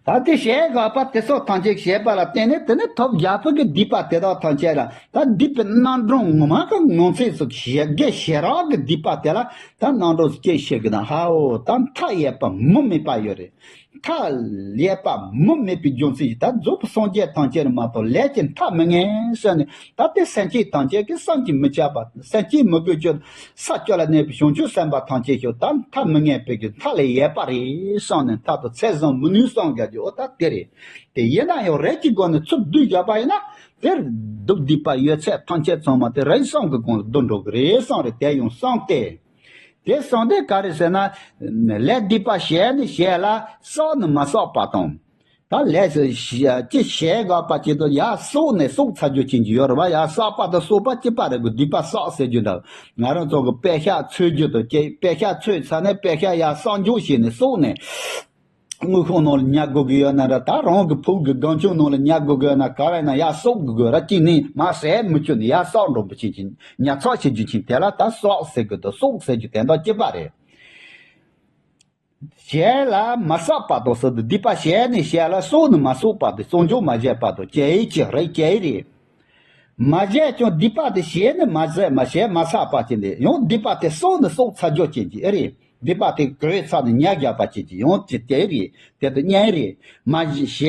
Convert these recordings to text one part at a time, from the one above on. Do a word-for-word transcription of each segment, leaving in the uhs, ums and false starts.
ད་དེ་བྱས་དགག་པ་དེ་སོགས་ཐམས་ཅད་བྱས་པ་ལ་བརྟེན་ནས། དེ་ནི་ཐོབ་བྱ་བུ་གི་སྡིག་པ་དེ་དག་ཐམས་ཅད་ལ། ད་སྡིག་པའི་རྣམ་གྲངས་ངོ་མ་གི་ངོ་མཚར་སོགས་བྱེད་དགེ་བྱེད་རང་གི་སྡིག་པ་དེ་ལ། ད་རྣམ་གྲངས་སུ་སྐྱེ་ཤེས་ཀྱི་ན། ཧའོ། ད་མཐའ་ཡས་པ་མུ་མེད་པ་ཡོད་རེད། མཐའ་ཡས་པ་མུ་མེད་པའི་རྒྱུ་མཚན་གྱིས། ད་རྫོགས་པའི་སངས་རྒྱས་ཐམས་ཅད་ལ་མ་གཏོགས་ལས་ཀྱི་མཐའ་མི་ངེས་ཟེར་ནས། ད་དེ་སེམས་ཅན་ཐམས་ཅད་ཀྱི་བསམ་གྱིས་མི་ཁྱབ་པ། སེམས་ཅན་མི་དགོས་ཀྱི་ས་བཅུ་ལ་གནས་པའི་བྱང་ཆུབ་སེམས་དཔའ་ཐམས་ཅད་ཤོག་ད་མཐའ་མི་ངེས་པའི་གི་མཐའ་ལས་ཡས་པ་རེད་བསམ་ནས། མཐའ་དང་ཚད་བཟུང་མི་ནུས་བསམ་རྒྱག་རྒྱུ། འོ་ད་དེ་རེད། དེ་ཡིན་ན་ཡང་རིགས་ཀྱི་སྒོ་ནས་ཚུར་བསྡུས་བཞག་པ་ཡིན་ན། དེར་སྡིག་པ་ཡོད་ཚད་ཐམས་ཅད་ཚང་མ་དེ་རིགས་གསུམ་གྱི་སྒོ་ནས་བསྡུ་འགྲོ་གི་རེད་བསམ་རེད། དེ་ཡང་བསམ་སྟེ། དེ་བསམ་དེ་ག་རེ་ཟེར་ན། ལས་སྡིག་པ་བྱས་ནས་བྱས་ལ་བསགས་ནས་མ་བསགས་པ་དང་། ད་ལས་ཅི་བྱས་དགག་པ་བྱེད་དུ་ཡར་བསགས་ནས་བསགས་ཚར་རྒྱུ་ཅན་གྱི་ཡོད་རེད་བ། ཡར་བསགས་པ་དང་བསགས་པ་གཅིག་པ་རེད་གོ། སྡིག་པ་བསགས་ཟེར་རྒྱུ་འདྲ། ང་རང་ཚོ་གི་པད་ཤག་འཚོལ་རྒྱུ་དང་བཅས། པད་ཤག་འཚོལ་ཚར་ནས་པད་ཤག་ཡར་བསགས་འཇོག་བྱས་ནས་བསགས་ནས། དངུལ་ཁང་ནང་ལ་ཉར་དགོས་ཀྱི་ཡོད་ན་འདྲ། ད་རང་གི་ཕུགས་ཀྱི་སྒང་ཆུང་ནང་ལ་ཉར་དགོས་ཀྱི་ཡོད་ན། ག་རེ་ན་ཡར་བསགས་དགོས་ཀྱི་ར། གཅིག་ནས་མར་ཟད་མི་བཅུག་ནས་ཡར་བསགས་འགྲོ་བུ་ཅན་གྱི་ཉར་ཚགས་བྱེད་རྒྱུ་ཅན་དེ་ལ་ད་བསགས་ཟེར་གི་འདུག་བསགས་ཟེར་རྒྱུ་དེ་འདྲ་གཅིག་པ་རེད། བྱས་ལ་མ་བསགས་པ་དང་ཟེར་དུས། སྡིག་པ་བྱས་ནས་བྱས་ལ་བསགས་ནས་མ་བསགས་པ་དེ་བསགས་འཇོག་མ་བྱས་པ་དང་བཅས་ཀྱི་རིགས་བཅས་རེད། མ་བྱས་ཀྱང་སྡིག་པ་དེ་བྱས་ནས་མ་བསགས། མ་བྱས་མ་བསགས་པ་ཅན་དེ་ཡང་སྡིག་པ་དེ་བསགས་ནས་བསགས་ཚར་རྒྱུ་ཅན་གྱི་ཨེ་རེད། སྡིག་པ་དེ་གོས་ཚར་ནས་ཉར་བཞག་པ་ཅན་གྱི་ཡང་ཅི་དེ་རེད། དེ་དང་གཉིས་རེད། མ་བྱས་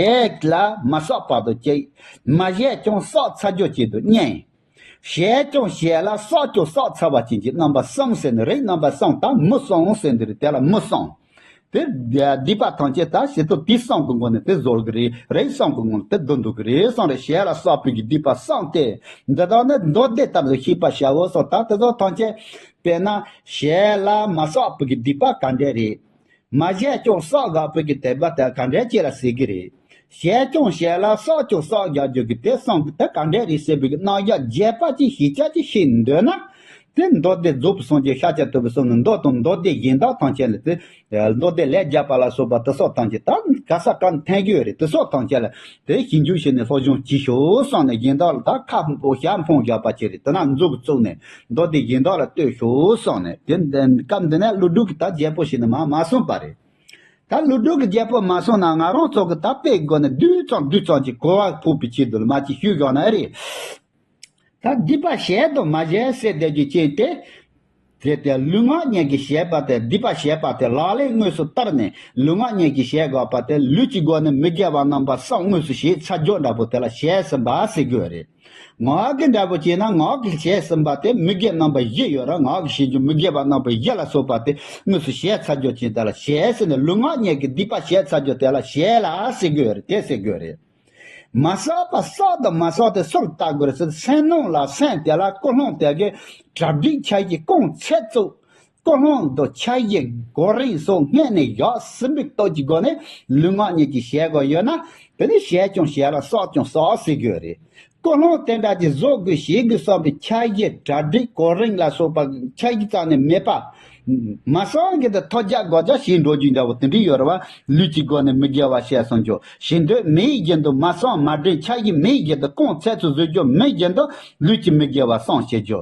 ལ་མ་བསགས་པ་དང་བཅས། མ་བྱས་ཀྱང་བསགས་ཚར་རྒྱུ་ཅན་དང་གཉིས། བྱས་ཀྱང་བྱས་ལ་བསགས་ཀྱང་བསགས་ཚར་བ་ཅན་གྱི་རྣམ་པ་གསུམ་ཟེར་ནས། རིགས་རྣམ་པ་གསུམ། ད་མུ་གསུམ་ཟེར་འདི་རེད། དེ་ལ་མུ་གསུམ། དེ་སྡིག་པ་ཐམས་ཅད་ད་ཞེ་ཐོག་དེ་གསུམ་གྱི་སྒོ་ནས་དེ་བཟོ་གི་རེད། རིགས་གསུམ་གྱི་སྒོ་ནས་དེ་བསྡུ་འགྲོ་གི་རེད་བསམ་རེད། བྱས་ལ་བསགས་པའི་གི་སྡིག་པ་གསུམ་སྟེ། འདི་དག་ནི་མདོ་སྡེ་ལྟར་དུ་ཤེས་པར་བྱའོ་གསུངས། ད་དེ་དག་ཐམས་ཅད་དཔེར་ན་བྱས་ལ་མ་བསགས་པའི་གི་སྡིག་པ་ག་འདྲས་རེད། མ་བྱས་ཀྱང་བསགས་དགག་པའི་གི་སྡིག་པ་དེ་ག་འདྲས་ཅིག་ལ་ཟེར་གི་རེད། བྱས་ཀྱང་བྱས་ལ་བསགས་ཀྱང་བསགས་རྒྱག་རྒྱུ་གི་དེ་གསུམ་གི་དེ་ག་འདྲས་རེད་ཟེར་བའི་གི་རྣམ་གཞག་རྒྱས་པ་ཅིག་ཞིབ་ཆ་ཅིག་ཤེས་འདོད་ན། དེ་མདོ་སྡེ་རྫོགས་པའི་སངས་རྒྱས་ཤཱཀྱ་ཐུབ་པའི་གསུང་ནས། མདོ་དང་མདོ་སྡེ་གཞན་དག་ཐམས་ཅད་ལ་དེ། མདོ་སྡེ་ལས་བརྒྱ་པ་ལ་སོགས་པ་དེ་སོགས་ཐམས་ཅད་ད་ག་ས་ག་ཐོན་གྱི་ཡོད་རེད། དེ་སོགས་ཐམས་ཅད་ལ་དེ་ཞིབ་འཇུག་བྱས་ནས་སློབ་སྦྱོང་བྱེད་ཤོག་གསུངས་ནས། གཞན་དག་ལ་ད་ཁ་ཞབས་འཕངས་བཞག་པ་ཅིག་རེད། དེ་ན་མཛུབ་བཙུགས་ནས་མདོ་སྡེ་གཞན་དག་ལ་ལྟོས་ཤོག་གསུངས་ནས། དེ་འདི་སྐབས་འདི་ནས་ཀླུ་སྒྲུབ་ཀྱིས་ད་རྒྱས་པོ་བྱས་ནས་མར་མ་གསུངས་པ་རེད། ད་ཀླུ་སྒྲུབ་ཀྱིས་རྒྱས་པོ་མ་གསུངས་ན། ང་རང་ཚོ་གི་ད་དཔེ་སྒོ་ནས་བསྡུས་ཙམ་བསྡུས་ཙམ་གྱིས་གོ་བ་ཕོག་པའི་ཆེད་དུ་ལ་མ་ཅིག་ཞུས་བཞག་ན་ཨེ་རེད། ད་སྡིག་པ་བྱས་དང་མ་བྱས་ཟེར་བསྡད་རྒྱུ་ཅན་དེ། དེ་ལྟར་ལུས་ངག་གཉིས་ཀྱིས་བྱས་པ་དེ། སྡིག་པ་བྱས་པ་དེ་ལག་ལེན་དངོས་སུ་བསྟར་ནས་ལུས་ངག་གཉིས་ཀྱིས་བྱས་དགག་པ་དེ། ལུས་ཀྱི་སྒོ་ནས་མི་དགེ་བ་རྣམ་པ་གསུམ་དངོས་སུ་བྱས་ཚར་རྒྱུ་འདྲ་པོ་དེ་ལ་བྱས་ཟིན་པ་ཟེར་དགོས་རེད། ངག་གི་འདྲ་པོ་བྱས་ན་ངག་གིས་བྱས་ཟིན་པ་དེ་མི་དགེ་རྣམ་པ་བཞི་ཡོད་ར། ངག་གིས་བྱེད་རྒྱུ་མི་དགེ་བ་རྣམ་པ་བཞི་ལ་སོགས་པ་དེ་དངོས་སུ་བྱས་ཚར་རྒྱུ་ཅན་དེ་ལ་བྱས་ཟེར་ནས། ལུས་ངག་གཉིས་ཀྱིས་སྡིག་པ་བྱས་ཚར་རྒྱུ་དེ་ལ་བྱས་ལ་ཟེར་དགོས་རེད། དེ་ཟེར་དགོས་རེད། མ་བསགས་པ་བསགས་དང་མ་བསགས་དེ་སུར་བལྟ་དགོས་རེད་ཟེར། སེམས་ནང་ལ་སེམས་དེ་ལ་ཀུན་སློང་དེ་གའི་གྲ་སྒྲིག་འཆར་གཞི་གང་ཚད་ཚུད། ཀུན་སློང་དང་འཆར་གཞི་གོ་རིམ་སོགས་སྔོན་ནས་བཞག་ཟིན་པའི་སྟོབས་ཀྱི་སྒོ་ནས་ལུས་ངག་གཉིས་ཀྱིས་བྱེད་དགོས་ཡོད་ན། དེ་ནི་བྱས་ཀྱང་བྱས་ལ་བསགས་ཀྱང་བསགས་ཟེར་དགོས་རེད། ཀུན་སློང་དེ་འདྲ་ཅིག་བཟོ་དགོས་བྱེད་དགོས་བསམ་པའི་འཆར་གཞི་གྲ་སྒྲིག་གོ་རིམ་ལ་སོགས་པ་འཆར་གཞི་རྩ་ནས་མེད་པ། མ་བསགས་གི་དེ་ཐོ་རྒྱག་སྒོ་རྒྱག་བྱེད་འགྲོ་རྒྱུ་འདྲ་བོ་དེ་འདྲ་ཡོད་རེད་བ། ལུས་ཀྱི་སྒོ་ནས་མི་དགེ་བ་བྱས་སོང་རྒྱུ། བྱེད་འདོད་མེད་བཞིན་དུ་མ་བསམ་མ་དྲན། འཆར་གཞི་མེད་བཞིན་དུ་རྐང་ཚད་ཚུད་བཟོ་རྒྱུ་མེད་བཞིན་དུ་ལུས་ཀྱི་མི་དགེ་བ་བསམ་བྱེད་རྒྱུ།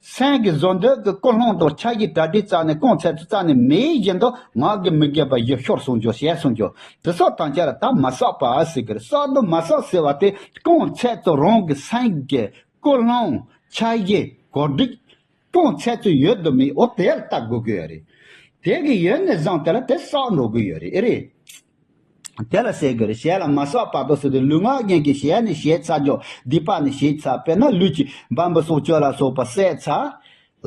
སེམས་ཀྱི་བཟོ་འདོད་ཀྱི་ཀུན་སློང་དང་འཆར་གཞི་གྲ་སྒྲིག་རྩ་ནས་རྐང་ཚད་ཚུད་རྩ་ནས་མེད་བཞིན་དུ་ངག་གི་མི་དགེ་བ་བཞི་ཤོར་སོང་རྒྱུ་བྱས་སོང་རྒྱུ། དེ་སོགས་ཐམས་ཅད་ལ་ད་མ་བསགས་པ་ཟེར་གི་རེད། བསགས་དང་མ་བསགས་ཟེར་བ་དེ་རྐང་ཚད་ཚུད་རང་གི་སེམས་ཀྱི་ཀུན་སློང་འཆར་གཞི་གོ་སྒྲིག་རྐང་ཚད་ཚུད་ཡོད་དམ་མེད། འོ་དེ་ལ་ལྟ་དགོས་ཀྱི་ཡོད་རེད། དེ་གི་ཡོད་ནས་བཟུང་དེ་ལ་དེ་བསགས་འགྲོ་གི་ཡོད་རེད། ཨེ་རེད། དེ་ལ་ཟེར་དགོས་རེད། བྱས་ལ་མ་བསགས་པ་དང་ཟེར་དུས་ལུས་ངག་གཉིས་ཀྱིས་བྱས་ནས་བྱས་ཚར་རྒྱུ། སྡིག་པ་ནི་བྱས་ཚར། དཔེར་ན་ལུས་ཀྱི་བ་འབུ་སྲོག་གཅོད་ལ་སོགས་པ་བསད་ཚར།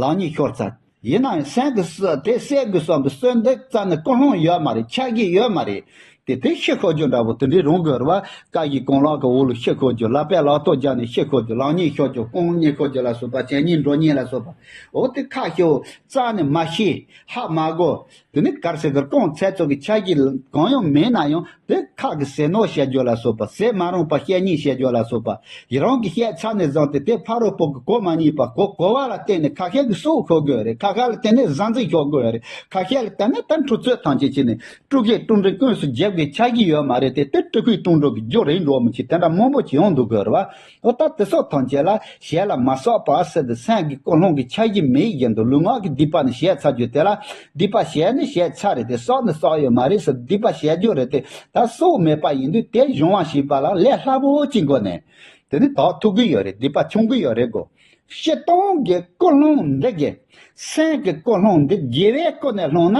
ལག་གཉིས་ཤོར་ཚར། ཡིན་ན་ཡང་སེམས་ཀྱི་སྲོག་དེ་བསད་དགོས་བསམ་པའི་གསོན་འདེབས་རྩ་ནས་ཀུན་སློང་ཡོད་མ་རེད། འཆར་གཞི་ཡོད་མ་རེད། དེ་དེ་ཤི་ཤོར་རྒྱུ་འདྲ་པོ་དེ་འདྲའི་རང་དགོས་རེད་བ། ཀ་གི་གང་ལག་གི་འོག་ལ་ཤི་ཤོར་རྒྱུ། ལག་པས་ལག་ཐོག་བརྒྱབ་ནས་ཤི་ཤོར་རྒྱུ། ལག་གཉིས་ཤོར་རྒྱུ། རྐང་གཉིས་ཤོར་རྒྱུ་ལ་སོགས་པ། གཅིན་སྙི་འགྲོ་སྙིང་ལ་སོགས་པ། འོ་དེ་ཁག་ཤོར། རྩ་ནས་མ་ཤེས། ཧ་མ་གོ། དེ་ནི་ག་རེ་ཟེར་གི་རེད། རྐང་ཚད་ཚོད་ཀྱི་འཆར་གཞི་གང་ཡང་མེད་ན་ཡང་དེ་ཁ་གི་ཟས་ནོར་བཤད་རྒྱུ་ལ་སོགས་པ། ཟས་མ་རུངས་པ་བཤད་ཉེས་བཤད་རྒྱུ་ལ་སོགས་པ། ཡི་རང་གི་བཤད་ཚར་ནས་བཟུང་སྟེ་དེ་ཕ་རོལ་པོ་གི་གོ་མ་ཉན་པ། གོ་གོ་བ་ལ་བརྟེན་ནས་ཁ་ཤས་ཀྱི་སྲོག་ཤོར་དགོས་རེད། ཁ་ཤས་ལ་བརྟེན་ནས་བཟའ་འཛིན་ཤོར་དགོས་རེད། ཁ་ཤས་ལ་བརྟེན་ནས་ད་འཁྲུག་རྩོད་ཐམས་ཅད་བྱས་ནས་དཀྲུག་ཤིང་དཀྲུག་འདྲེ་ཀུན་སུ་རྒྱབ། གི་ཆགས་ཀྱི་ཡོད་མ་རེད་དེ། དེ་སྤྲུལ་སྐུའི་གཏོང་སྒྲོག་གི་རྒྱུ་རེད་འགྲོ་མི་ཆེ་དེ་འདྲ་མང་པོ་ཅིག་ཡོང་འདུག་དགོས་རེད་བ། འོ་ད་དེ་སོགས་ཐམས་ཅད་ལ་ཞལ་ལ་མ་སོགས་པ་ཟེར་ཏེ། སེམས་ཀྱི་ཀུན་སློང་གི་ཆགས་ཀྱི་མེད་བཞིན་དུ་ལུས་ངག་གི་སྡིག་པ་ནི་བཤད་ཚར་རྒྱུ་དེ་ལ། སྡིག་པ་བཤད་ནི་བཤད་ཚར་རེད་དེ། བསགས་ནི་བསགས་ཡོད་མ་རེད་ཟེར། སྡིག་པ་བཤད་རྒྱུ་རེད་དེ། ད་བསགས་མེད་པ་ཡིན་དུས་དེ་སྦྱོང་བ་བྱེད་པ་ལ་ལས་སླ་པོ་ཅིག་སྒོ་ནས་དེ་ནི་དག་ཐུབ་ཀྱི་ཡོད་རེད། སྡིག་པ་ཆུང་གི་ཡོད་རེད་གོ། སྤྱིར་བཏང་གི་ཀུན་སློང་འདི་གི་སེམས་ཀྱི་ཀུན་སློང་འདི་དགེ་བའི་སྒོ་ནས་སློང་ན།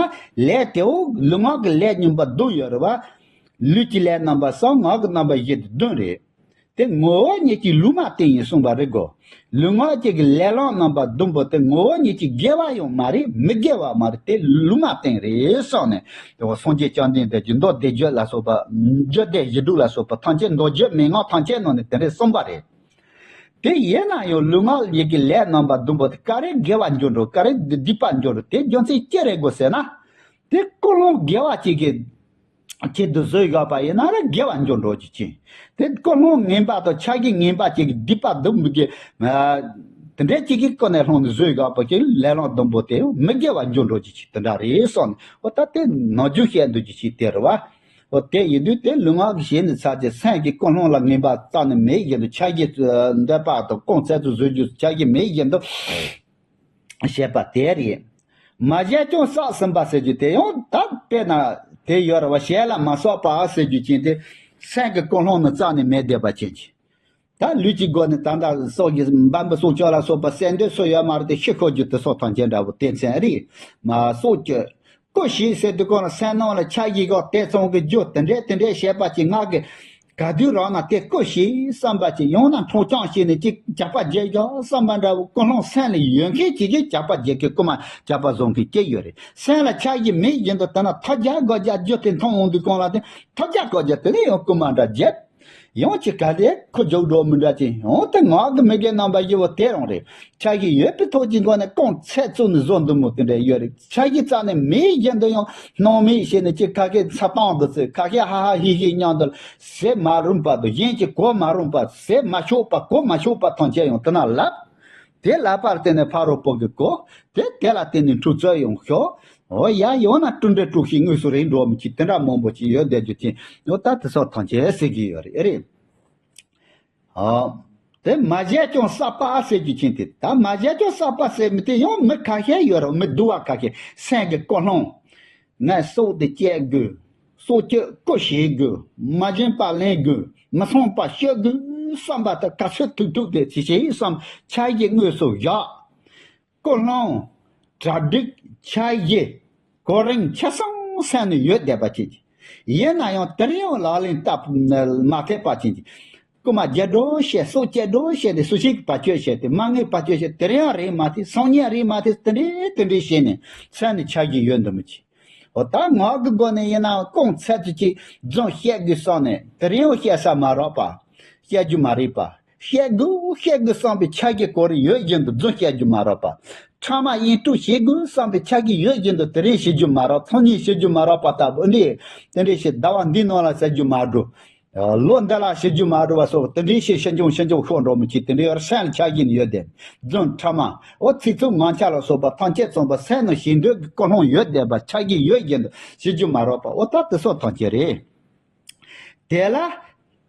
ལས་དེའོ་ལུས་ངག་གི་ལས་རྙིང་པ་བདུན་ཡོད་རེད་བ། ལུས་ཀྱི་ལས་རྣམ་པ་གསུམ། ངག་གི་རྣམ་པ་བཞི་སྟེ་བདུན་རེད། དེ་ངོ་བོ་ཉིད་ཀྱིས་ལུས་མ་བསྟེན་ཡིན་གསུངས་པ་རེད་གོ། ལུས་ངག་གཅིག་གི་ལས་ལམ་རྣམ་པ་བདུན་པོ་དེ་ངོ་བོ་ཉིད་ཀྱིས་དགེ་བ་ཡང་མ་རེད། མི་དགེ་བ་མ་རེད། དེ་ལུས་མ་བསྟེན་རེད་གསུངས་ནས། དེ་བ་སངས་རྒྱས་བཅོམ་ལྡན་འདས་ཀྱིས་མདོ་སྡེ་བརྒྱད་ལ་སོགས་པ། རྒྱུད་སྡེ་བཞི་དྲུག་ལ་སོགས་པ་ཐམས་ཅད། མདོ་རྒྱུད་མན་ངག་ཐམས་ཅད་ནང་ནས་དེ་འདྲས་གསུངས་པ་རེད། དེ་ཡིན་ན་ཡང་ལུས་ངག་ཡིད་ཀྱི་ལས་རྣམ་པ་བདུན་པོ་དེ་ག་རེ་དགེ་བ་འགྱུར་འགྲོ། ག་རེ་སྡིག་པ་འགྱུར་འགྲོ། དེ་རྒྱུ་མཚན་ཅི་རེད་གོ་ཟེར་ན། དེ་ཀུན་སློང་དགེ་བ་ཅིག་གི་ཆེད་དུ་བཟོས་ཡོད་པ་ཡིན་ན་ར་དགེ་བ་འགྱུར་འགྲོ་གི་ཅིང་། དེ་ཀུན་སློང་ངན་པ་དང་ཆགས་ཞེན་ངན་པ་ཅིག་གི་སྡིག་པ་སྡུག་མི་དགེ་དེ་འདྲའི་ཅིག་གི་སྒོ་ནས་སློང་ནས་བཟོས་ཡོད་པ་གི་ལས་ལམ་བདུན་པོ་དེ་མི་དགེ་བ་འགྱུར་འགྲོ་གི་ཅིག་དེ་འདྲ་རེད་གསུངས་ནས། འོ་ད་དེ་ནམ་རྒྱུན་བཤད་འདུག་གི་ཅིག་དེ་རེད་བ། འོ་དེ་ཡིན་དུས་དེ་ལུས་ངག་གི་ཞེན་ནས་ཚར་གྱི་སེམས་ཀྱི་ཀུན་སློང་ལ་ངན་པ་རྩ་ནས་མེད་བཞིན་དུ་ཆགས་ཞེན་འདོད་པ་དང་རྐང་ཚད་དུ་བཟོ་རྒྱུ་ཆགས་ཞེན་མེད་བཞིན་དུ་བྱེད་པ་དེ་རེད། མ་བྱས་ཀྱང་བསགས་ཟིན་པ་ཟེར་རྒྱུ་དེ་ཡང་ད་དཔེར་ན་དེ་ཡོད་རེད་བ། ཞལ་ལ་མ་སོགས་པ་ཟེར་རྒྱུ་ཅན་དེ་སེམས་ཀྱི་ཀུན་སློང་ནི་རྩ་ནས་མེད་བསྡད་པ་ཅན་གྱི། ད་ལུས་ཀྱི་སྒོ་ནས་ད་ལྟ་སྲོག་གི་འབའ་འབུ་སྲོག་ཆགས་ལ་སོགས་པ་བསད་འདོད་སུ་ཡོད་མ་རེད་དེ། ཤི་ཁོ་རྒྱུ་དེ་སོགས་ཐམས་ཅད་འདྲ་བོ་དེ་མཚན་རེད། མ་སྲོག་གི་སྐུ་ཞེས་ཟེར་དུས་གོང་ལ་སེམས་ནང་ལ་ཆགས་ཞེན་གོ་དེ་ཚང་གི་རྒྱུ་དེ་འདྲས་དེ་འདྲས་བྱེད་པ་ཅིག་ང་གི་ག་དུས་རང་ན་དེ་སྐུ་ཞེས་བསམ་པ་ཅིག་ཡང་ན་འཕྲོག་རྐྱང་བྱས་ནས་ཅིག་ཇག་པ་བྱེད་རྒྱུ་བསམ་པ་འདྲ་བོ་ཀུན་སློང་སེམས་ལ་ཡོད་མཁན་ཅིག་གིས་ཇག་པ་བྱེད་མཁན་རྐུ་མ་ཇག་པ་བཟོ་མཁན་ཅིག་ཡོད་རེད། སེམས་ལ་ཆགས་ཞེན་མེད་བཞིན་དུ་དེ་ན་ཐབས་བརྒྱ་དགའ་བརྒྱ་རྒྱུ་དེ་མཐོང་འོང་དུས་གོང་ལ་དེ་ཐབས་བརྒྱ་དགའ་བརྒྱ་དེ་ལས་ཡང་རྐུ་མ་འདྲ་བྱེད། ཡང་ཅིག་ག་ལས་ཁོ་རྒྱུག་འགྲོ་མི་འདྲ་ཅིག་ཡང་དེ་ངག་གི་མི་དགེ་རྣམ་པ་བཞི་བོ་དེ་རང་རེད། ཆགས་ཞེན་ཡོད་པའི་ཐོག་གི་སྒོ་ནས་རྐང་ཚད་བཙུགས་ནས་བཟོ་འདུག་མོ་དེ་འདྲ་ཡོད་རེད། ཆགས་ཞེན་རྩ་ནས་མེད་བཞིན་དུ་ཡང་སྣང་མེད་བྱས་ནས་ཅིག་ཁ་ཁའི་ཚ་གཏམ་འདི་ཚོ་ཁ་ཁའི་ཧ་ཧ་ཧི་ཧི་མཉམ་དུ་ཟས་མ་རུངས་པ་དང་གཞན་གྱིས་གོ་མ་རུངས་པ། ཟས་མ་ཆོག་པ་གོ་མ་ཆོག་པ་ཐམས་ཅད་ཡང་དེ་ན་ལབ། དེ་ལབ་པར་བརྟེན་ནས་ཕ་རོལ་པོ་གི་གོ། དེ་དེ་ལ་བརྟེན་ནས་འཁྲུག་རྩོད་ཡོང་ཤོག་འོ་ཡ་ཡང་ན་དཀྲུག་འདྲེ་དཀྲུག་ཤིང་དངོས་སུ་རེད་འགྲོ་མི་གཅིག་དེ་འདྲ་མང་པོ་ཅིག་ཡོད་བསྡད་རྒྱུ་ཅན། འོ་ད་དེ་སོགས་ཐམས་ཅད་ཟེར་གྱི་ཡོད་རེད། ཨེ་རེད། ཨ། དེ་མ་བྱས་ཀྱང་བསགས་པ་ཟེར་རྒྱུ་ཅན་དེ། ད་མ་བྱས་ཀྱང་བསགས་པ་ཟེར་མི་དེ་ཡང་མི་ཁ་ཤས་ཡོད་རེད། མི་སྡུག་པ་ཁ་ཤས་སེམས་ཀྱི་ཀུན་སློང་། ངས་སྲོག་དེ་བཅད་དགོས། སྲོག་གཅོད་རྐུ་བྱེད་དགོས། མ་བྱིན་པ་ལེན་དགོས། མི་ཚངས་པ་སྤྱོད་དགོས་བསམ་པ་དེ་ག་ཚོད་ཐུབ་ཐུབ་དེ་བྱེད་བྱེད་བསམ་ཆགས་ཞེན་དངོས་སུ་བཞག་ཀུན་སློང་། གྲ་སྒྲིག་ཆགས་ཞེན། གོ་རིམ་ཆ་ཚང་སེམས་ནས་ཡོད་བསྡད་པ་ཅན་གྱི། ཡིན་ན་ཡང་དེར་ཡང་ལག་ལེན་བསྟར་མ་ཐེབས་པ་ཅན་གྱི། རྐུ་མ་བརྒྱ་འགྲོ་བྱས། སྲོག་བཅད་འགྲོ་བྱས་ཏེ་སུ་ཞིག་བར་ཆད་བྱས་ཏེ་མ་དངུལ་བར་ཆད་བྱས་དེར་ཡང་རེད་མ་ཐེབས། སང་ཉིན་རེད་མ་ཐེབས། དེ་འདྲས་དེ་འདྲས་བྱས་ནས་སེམས་ནས་ཆགས་ཞེན་ཡོད་འདུག་མི་ཅི། འོ་ད་ངག་གི་སྒོ་ནས་ཡིན་ན་རྐང་ཚད་ཅིག་རྫུན་བཤད་དགོས་བསམ་ནས་དེར་ཡང་བཤད་ས་མ་རག་པ། བཤད་རྒྱུ་མ་རེད་པ། བཤད་དགོས་བཤད་དགོས་བསམ་པའི་ཆ་གི་གོ་རེ་ཡོད་བཞིན་དུ་རྫུན་བཤད་རྒྱུ་མ་རག་པ། ཕྲ་མ་ཡིན་སྤྲོད་བྱེད་དགོས་བསམ་པའི་ཆ་གི་ཡོད་བཞིན་དུ་དེ་རིང་བྱེད་རྒྱུ་མ་རག་ཚང་ཉིན་བྱེད་རྒྱུ་མ་རག་པ་ལྟ་བུ་འདི། དེ་འདྲའི་ཞིག་ཟླ་བ་འདིའི་ནང་ལ་བྱེད་རྒྱུ་མ་འགྲོ། ལོ་འདི་ལ་བྱེད་རྒྱུ་མ་འགྲོ་བ་སོགས་དེ་འདྲའི་ཞིག་ཕྱི་འབྱུང་ཕྱི་འབྱུང་ཤོར་འགྲོ་མི་ཅིག་དེ་འདྲའི་བར་སེམས་ལ་ཆགས་ཀྱིན་ཡོད་དེ། རྫུན་ཕྲ་མ། འོ་ཚིག་རྩུབ་ངན་ཆ་ལ་སོགས་པ་ཐམས་ཅད་ཚང་པ་སེམས་ནང་བྱེད་འདོད་ཀྱི་ཀུན་སློང་ཡོད་བསྡད་པ་ཆགས་ཀྱིན་ཡོད་བཞིན་དུ་བྱེད་རྒྱུ་མ་རག་པ། འོ་ད་དེ་སོགས་ཐམས་ཅད་རེད། དེ་ལ།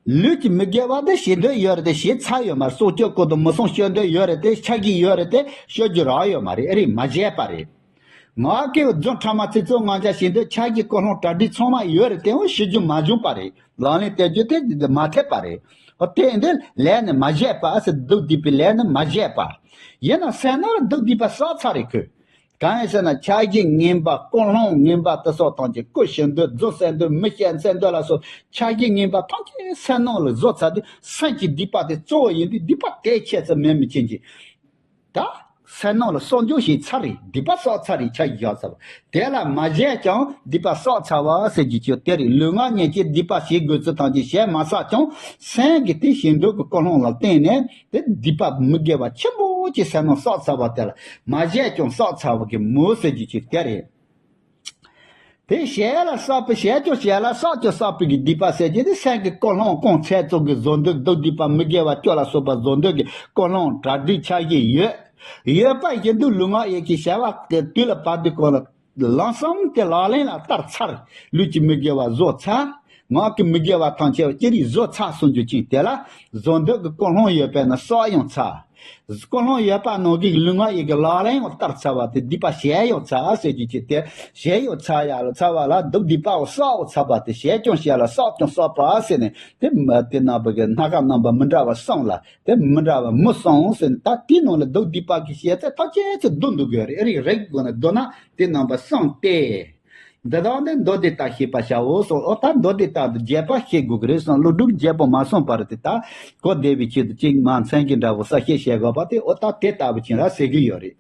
ལུས་ཀྱི་མི་དགེ་བ་དེ་བྱེད་འདོད་ཡོད་རེད་དེ་བྱས་ཚར་ཡོད་མ་རེད། སྲོག་གཅོད་དགོས་དང་མི་ཚངས་སྤྱོད་འདོད་ཡོད་རེད་དེ་ཆགས་ཀྱི་ཡོད་རེད་དེ་སྤྱོད་རྒྱུ་རག་ཡོད་མ་རེད། ཨེ་རེད་མ་བྱས་པ་རེད། ངག་གི་རྫུན་ཕྲ་མ་ཚིག་རྩུབ་ངན་ཆ་བྱེད་འདོད་ཆགས་ཀྱི་ཀུན་སློང་གྲ་སྒྲིག་ཚང་མ་ཡོད་རེད་དེ་འོ་བྱེད་རྒྱུ་མ་བྱུང་པ་རེད། ལག་ལེན་བསྟར་རྒྱུ་དེ་མ་ཐེབས་པ་རེད། འོ་དེ་འདི་ལས་ནི་མ་བྱས་པ་ཟེར་སྡུག་བསྡུས་པའི་ལས་ནི་མ་བྱས་པ། ཡིན་ན་སེམས་ནང་ལ་སྡུག་བསྡུས་པ་བསགས་ཚར་རེད་ཁོས། གང་ཡིན་ཟེར་ན་ཆགས་ཞེན་ངན་པ་ཀུན་སློང་ངན་པ་དེ་སོགས་ཐམས་ཅད་རྐུ་བྱེད་འདོད་རྫུན་བཤད་འདོད་མི་བཤད་བསད་འདོད་ལ་སོགས་ཆགས་ཞེན་ངན་པ་ཐམས་ཅད་སེམས་ནང་ལ་བཟོ་ཚར་དུས་སེམས་ཀྱི་སྡིག་པ་དེ་གཙོ་བོ་ཡིན་དུས་སྡིག་པ་དེ་ཁྱད་ཚད་མེད་མི་ཅན་གྱི། ད་སེམས་ནང་ལ་གསོག་འཇོག་བྱས་ཚར་རེད། སྡིག་པ་བསགས་ཚར་རེད། ཆགས་ཞེན་བཞག་ཚར་བ་དེ་ལ་མ་བྱས་ཀྱང་སྡིག་པ་བསགས་ཚར་བ་ཟེར་རྒྱུ་ཅིག་དེ་རེད། ལུས་ངག་ཉིད་ཀྱིས་སྡིག་པ་བྱེད་དགོས་ཚུལ་ཐམས་ཅད་བྱས་མ་བསགས་ཀྱང་སེམས་ཀྱི་དེ་བྱེད་འདོད་ཀྱི་ཀུན་སློང་ལ་བརྟེན་ནས། དེ་སྡིག་པ་མི་དགེ་བ་ཆེན་པོ་ཅིག་སེམས་ནང་བསགས་ཚར་བ་དེ་ལ་མ་བྱས་ཀྱང་བསགས་ཚར་བ་གི་མུ་ཟེར་རྒྱུ་ཅིག་དེ་རེད། དེ་བྱས་ལ་བསགས་པའི་བྱས་ཀྱང་བྱས་ལ་བསགས་ཀྱང་བསགས་པའི་གི་སྡིག་པ་ཟེར་རྒྱུ་དེ་སེམས་ཀྱི་ཀུན་སློང་རྐང་ཚད་ཙམ་གྱི་བཟོ་འདོད་སྡུག་བསྡུས་པ་མི་དགེ་བ་སྤྱོད་ལ་སོགས་པ་བཟོ་འདོད་ཀྱི་ཀུན་སློང་གྲ་སྒྲིག་ཆགས་ཀྱི་ཡོད། ཡོད་པ་བཞིན་དུ་ལུས་ངག་ཡིད་ཀྱི་བྱ་བ་དེ་དུས་ལ་བབ་དུས་གང་ལ། ལམ་སང་དེ་ལག་ལེན་ལ་བསྟར་ཚར། ལུས་ཀྱི་མི་དགེ་བ་བཟོད་ཚར། ངག་གི་མི་དགེ་བ་ཐམས་ཅད་ཅི་རིགས་བཟོད་ཚར་སོང་རྒྱུ་ཅིག་དེ་ལ་བཟོད་འདོད་ཀྱི་ཀུན་སློང་ཡོད་པས་ན་བསགས་ཡང་ཚར། ཀུན་སློང་ཡོད་པ་ནང་གི་ལུས་ངག་ཡིད་ཀྱི་ལག་ལེན་ཡང་བསྟར་ཚར་བ་དེ་སྡིག་པ་བཤད་ཡང་ཚར་ཟེར་རྒྱུ་ཅིག་དེ། བཤད་ཡང་ཚར་ཡ་ལ་ཚར་བ་ལ་སྡིག་སྡིག་པའོ་བསགས་ཡང་ཚར་བ་དེ་བཤད་ཀྱང་བཤད་ལ་བསགས་ཀྱང་བསགས་པ་ཟེར་ནས་དེ་མ་དེ་རྣམ་པ་གི་སྣ་ཁ་རྣམ་པ་མི་འདྲ་བ་གསུམ་ལ། དེ་མི་འདྲ་བ་མི་གསུམ་ཟེར་ནས་ད་དེའི་ནང་ལ་སྡིག་སྡིག་པ་གི་བཤད་ཚད་ཐམས་ཅད་ཚེ་སྡུག་འདུག་དགོས་རེད། རིགས་རིགས་དགོས་ན་སྡུག་ན་དེ་རྣམ་པ་གསུམ་སྟེ། འདི་དག་ནི་མདོ་སྡེ་ལྟར་ཤེས་པར་བྱའོ་གསུངས། ཨོ་ད་མདོ་སྡེ་ལྟར་དུ་རྒྱས་པར་ཤེས་དགོས་ཀྱི་རེད་གསུངས། ཀླུ་སྒྲུབ་རྒྱས་པར་མ་གསུངས་པར་དེ་ལྟར་གོ་བདེ་བའི་ཆེད་དུ་གཅིག་མ་མཚན་གྱི་འདྲ་བོ་གསལ་བཤད་བྱེད་དགོས་པ་དེ་ཨོ་ད་དེ་ལྟ་བུ་ཅིག་ར་ཟེར་གྱི་ཡོད་རེད།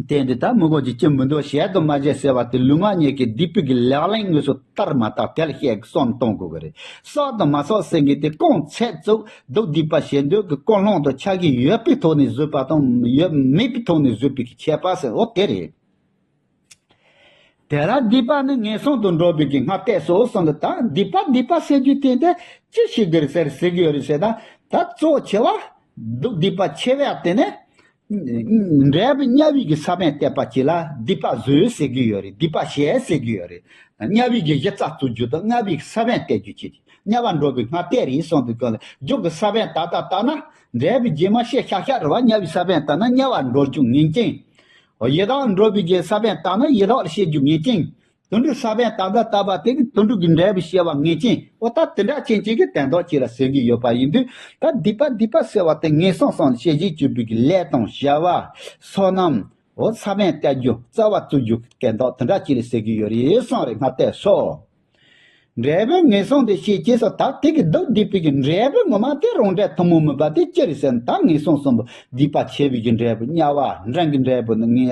དེ་འདི་ལྟར་མི་དགོས་ཀྱི་ཅི་མི་འདུག་བཤད་དུ་མ་བྱས་ཟེར་བ་དེ་ལུས་ངག་ཡིད་ཀྱི་སྡིག་པའི་གི་ལག་ལེན་དངོས་སུ་བསྟར་མ་བསྟར་དེ་ལ་བཤད་གསུམ་གཏོང་དགོས་ཀྱི་རེད། བསགས་དང་མ་བསགས་ཟེར་མཁན་དེ་གང་ཚད་ཙུག་སྡིག་སྡིག་པ་བྱེད་འདོད་ཀྱི་ཀུན་སློང་དང་ཆ་གི་ཡོད་པའི་ཐོག་ནས་བཟོས་པ་དང་ཡོད་མེད་པའི་ཐོག་ནས་བཟོས་པའི་གི་ཁྱད་པར་ཟེར་འོ་དེ་རེད། དེ་ལ་སྡིག་པ་ནི་ངན་སོང་དུ་འགྲོ་བའི་གི་སྔ་ལྟས་སོ་གསུངས་ཏེ་ད་སྡིག་པ་སྡིག་པ་ཟེར་རྒྱུ་དེ་འདི་ཅི་ཞིག་གི་རེད་ཟེར་ཟེར་གི་ཡོད་རེད་ཟེར་ན་ད་གཙོ་ཆེ་བ་སྡིག་སྡིག་པ་ཆེ་བ་དེ་ནི་འབྲས་བུ་དམྱལ་བའི་གི་ས་བོན་བསྟན་པ་ཅིག་ལ་སྡིག་པ་བཟོས་ཟེར་གི་ཡོད་རེད། སྡིག་པ་བྱས་ཟེར་གི་ཡོད་རེད། དམྱལ་བའི་གི་གཞི་རྩ་བཙུགས་རྒྱུ་དང་དམྱལ་བའི་གི་ས་བོན་བསྟན་རྒྱུ་ཅིག་དམྱལ་བ་འགྲོ་བའི་སྔ་ལྟས་རེད་གསུངས་ཏེ་གོ་ལ་རྒྱུ་གི་ས་བོན་ད་ལྟ་ལྟ་ན་འབྲས་བུ་རྗེས་མ་ཤེས་ཤག་ཤག་རེད་བ། དམྱལ་བའི་ས་བོན་ལྟ་ན་དམྱལ་བ་འགྲོ་རྒྱུ་ངེས་ཅན། ཡི་དྭགས་འགྲོ་བའི་གི་ས་བོན་ལྟ་ན་ཡི་དྭགས་ལ་སྐྱེ་རྒྱུ་ངེས་ཅན། དུད་འགྲོའི་ས་བོན་ད་ལྟ་ལྟ་བ་དེ་གི་དུད་འགྲོ་གི་འབྲས་བུ་སྐྱེ་བ་ངེས་ཅན། འོ་ད་དེ་འདྲ་ཅན་ཅིག་གི་དོན་དག་ཅིག་ལ་ཟེར་གི་ཡོད་པ་ཡིན་དུས་ད་སྡིག་པ་སྡིག་པ་ཟེར་བ་དེ་ངན་སོང་གསུམ་ཤེས་བྱེད་སྤྱོད་པའི་གི་ལས་དང་བྱ་བ་བསོད་ནམས་འོ་ས་བོན་གཏད་རྒྱུ་རྩ་བ་བཙུགས་རྒྱུ་གི་དོན་དག་དེ་འདྲ་ཅིག་ལ་ཟེར་གི་ཡོད་རེད་གསུངས་རེད། སྔ་ལྟས་སོ། འབྲས་བུ་ངན་སོང་དུ་ཤེས་བྱས་སོ། ད་དེ་གི་སྡིག་སྡིག་པའི་གི་འབྲས་བུ་ངོ་མ་དེ་རང་འབྲས་ཐུན་མོང་མིན་པ་དེ་ཅི་རེད་ཟེར་ན་ད་ངན་སོང་གསུམ་པོ་སྡིག་པ་ཆེ་བའི་གི་འབྲས་བུ་དམྱལ་བ། འབྲིང་གི་འབྲས་བུ་ནི་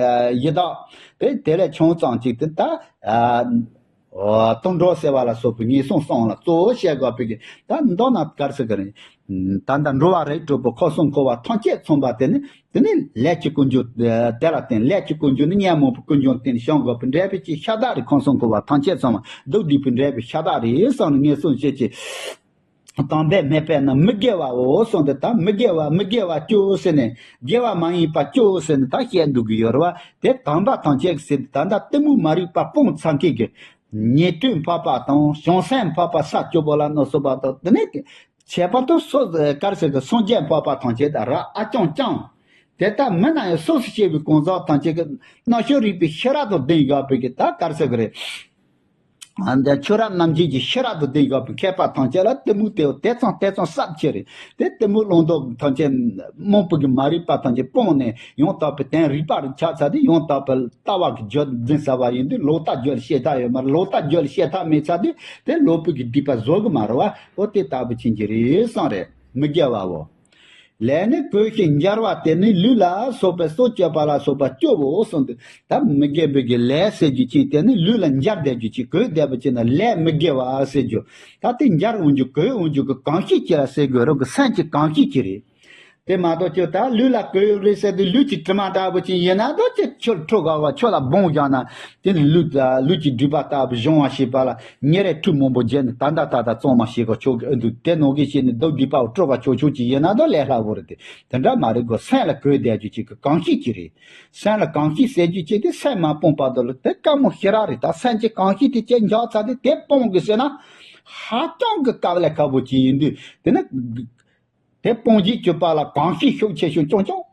ཡི་དྭགས། དེ་དེ་ལས་ཆུང་ཙམ་ཅིག་དེ་ད་དུད་འགྲོ་ཟེར་བ་ལ་སོགས་པའི་ངན་སོང་གསུམ་ལ་གཙོ་བོ་བཤད་དགོས་པའི་གི་ད་མདོར་ན་ག་རེ་ཟེར་གི་རེད། ད་ལྟ་འགྲོ་བ་རིགས་དྲུག་པོ་འཁོར་གསུམ་འཁོར་བ་ཐམས་ཅད་མཚོན་པ་དེ་ནི་དེ་ནི་ལས་ཀྱི་ཀུན་འབྱུང་དེ་ལ་བརྟེན། ལས་ཀྱི་ཀུན་འབྱུང་ནི་ཉོན་མོངས་པའི་ཀུན་འབྱུང་བརྟེན་བྱུང་དགོས་པའི་འབྲས་བུ་ཅིག་ཤ་སྟག་རེད། འཁོར་གསུམ་འཁོར་བ་ཐམས་ཅད་ཚང་མ་སྡིག་སྡིག་པའི་འབྲས་བུ་ཤ་སྟག་རེད་གསུངས་ནས་ངན་སོང་བྱེད་ཀྱི་དང་པས་སྨད་པས་ན་མི་དགེ་བའོ་གསུངས་ཏེ་ད་མི་དགེ་བ་མི་དགེ་བ་བཅུ་ཟེར་ནས་དགེ་བ་མ་ཡིན་པ་བཅུ་ཟེར་ནས་ད་བཤད་འདུག་གི་ཡོད་རེད་བ། དེ་དམ་པ་ཐམས་ཅད་ཀྱི་ཟེར་ཏེ་ད་ལྟ་གཏི་མུག་མ་རིག་པ་སྤོང་ཚར་མཁན་གྱི་ཉན་ཐོས་འཕགས་པ་དང་བྱང་སེམས་འཕགས་པ་ས་བཅུ་པོ་ལ་མནོ་བསམ་པ་དང་དེ་ནས་ཁྱད་པར་དུ་སོ་ག་རེ་ཟེར་གི་སངས་རྒྱས་འཕགས་པ་ཐམས་ཅད་དང་ར་ཨ་ཅང་ཅང་། དེ་ལྟར་མི་རྣམས་ཡང་སོ་སོ་སྐྱེ་བོའི་གང་ཟག་ཐམས་ཅད་ཀྱི་རྣམ་ཤེས་རིག་པའི་ཤེས་རབ་དང་ལྡན་ཡོད་པའི་གི་ད་ག་རེ་ཟེར་གི་རེད། ཨ་འདི་ཆོས་རབ་རྣམ་འབྱེད་ཀྱི་ཤེས་རབ་དང་ལྡན་ཡོད་པའི་མཁས་པ་ཐམས་ཅད་ལ་གཏི་མུག་དེ་དེ་ཙམ་དེ་ཙམ་ཟབ་ཆེ་རེད། དེ་གཏི་མུག་བླང་དོར་ཐམས་ཅད་རྨོངས་པའི་གི་མ་རིག་པ་ཐམས་ཅད་སྤངས་ནས་ཡང་དག་པའི་དོན་རིག་པ་རུ་ཆགས་ཚར་ཏེ་ཡང་དག་པའི་ལྟ་བ་གི་རྒྱུད་འཛིན་ཚར་བ་ཡིན་དུས་ལོག་ལྟ་རྒྱུད་ལ་བཤད་ཐབས་ཡོད་མ་རེད། ལོག་ལྟ་རྒྱུད་ལ་བཤད་ཐབས་མེད་ཚར་དུས་དེ་ལོག་པའི་གི་སྡིག་པ་བཟོ་གི་མ་རེད་བ། འོ་དེ་ལྟ་བུ་ཕྱིན་གྱི་རེད་གསུངས་རེད། མི་དགེ་བའོ། ལས་ནི་གོས་ཤིང་འབྱར་བ་དེ་ནི་ལུས་ལ་སོགས་པའི་སྲོག་གཅོད་པ་ལ་སོགས་པ་སྐྱོབ་བོ་གསུངས་ཏེ། ད་མི་དགེ་བའི་གི་ལས་ཟེར་རྒྱུ་ཅིག་དེ་ནི་ལུས་ལ་འབྱར་བསྡད་རྒྱུ་ཅིག་གོས་བསྡད་པ་ཅིག་ན་ལས་མི་དགེ་བ་ཟེར་རྒྱུ། ད་དེ་འབྱར་འོང་རྒྱུ་གོས་འོང་རྒྱུ་གི་གང་ཞིག་ཅིག་ལ་ཟེར་དགོས་རོགས་གི་སེམས་ཀྱི་གང་ཞིག་ཅིག་རེད། དེ་མ་གཏོགས་ཁྱོད་ད་ལུས་ལ་གོས་ཡོད་རེད་ཟེར་དུས་ལུས་ཀྱི་དྲི་མ་འདྲ་བོ་ཅིག་ཡིན་ན་ད་ཅི་ཁྱོད་ཁྲོ་ག་བ་ཁྱོད་ལ་སྦོང་བཞག་ན་དེ་ནི་ལུས་ལུས་ཀྱི་སྒྲིབ་པ་ལྟ་བུ་སྦྱོང་བ་ཞེས་པ་ལ་ཉེ་རེ་ཁྲུས་མང་པོ་བརྒྱབ་ནས་ད་ད་ད་ད་གཙང་མ་ཞིག་ག་ཆོག་གི་ཨ་འདུག་དེ་ནང་གི་ཞིག་ནི་སྡུག་སྡིག་པའོ་ཁྲོ་ག་ཆོག་ཆོག་ཅིག་ཡིན་ན་ད་ལས་སླ་བོ་རེད་དེ། དེ་འདྲ་མ་རེད་གོ་སེམས་ལ་གོས་བསྡད་རྒྱུ་ཅིག་གི་གང་ཞིག་ཅིག་རེད། སེམས་ལ་གང་ཞིག་ཟེར་རྒྱུ་ཅིག་དེ་སེམས་མ་སྤངས་བར་དུ་ལ་དེ་དཀའ་མོ་ཞེ་དྲག་རེད། ད་སེམས་ཀྱི་གང་ཞིག་དེ་ཅིག་འཇགས་ཚར་དེ་དེ་སྤོང་དགོས་ཟེར་ན་ཧ་ཅང་གི་དཀའ་ལས་ཁག་པོ་ཅིག་ཡིན་དུས་དེ་ནི། དེ་སྤོང་བྱེད་སྤྱོད་པ་ལ་གང་ཞིག་ཤུགས་ཆེ་ཤོས་ཅུང་ཅུང་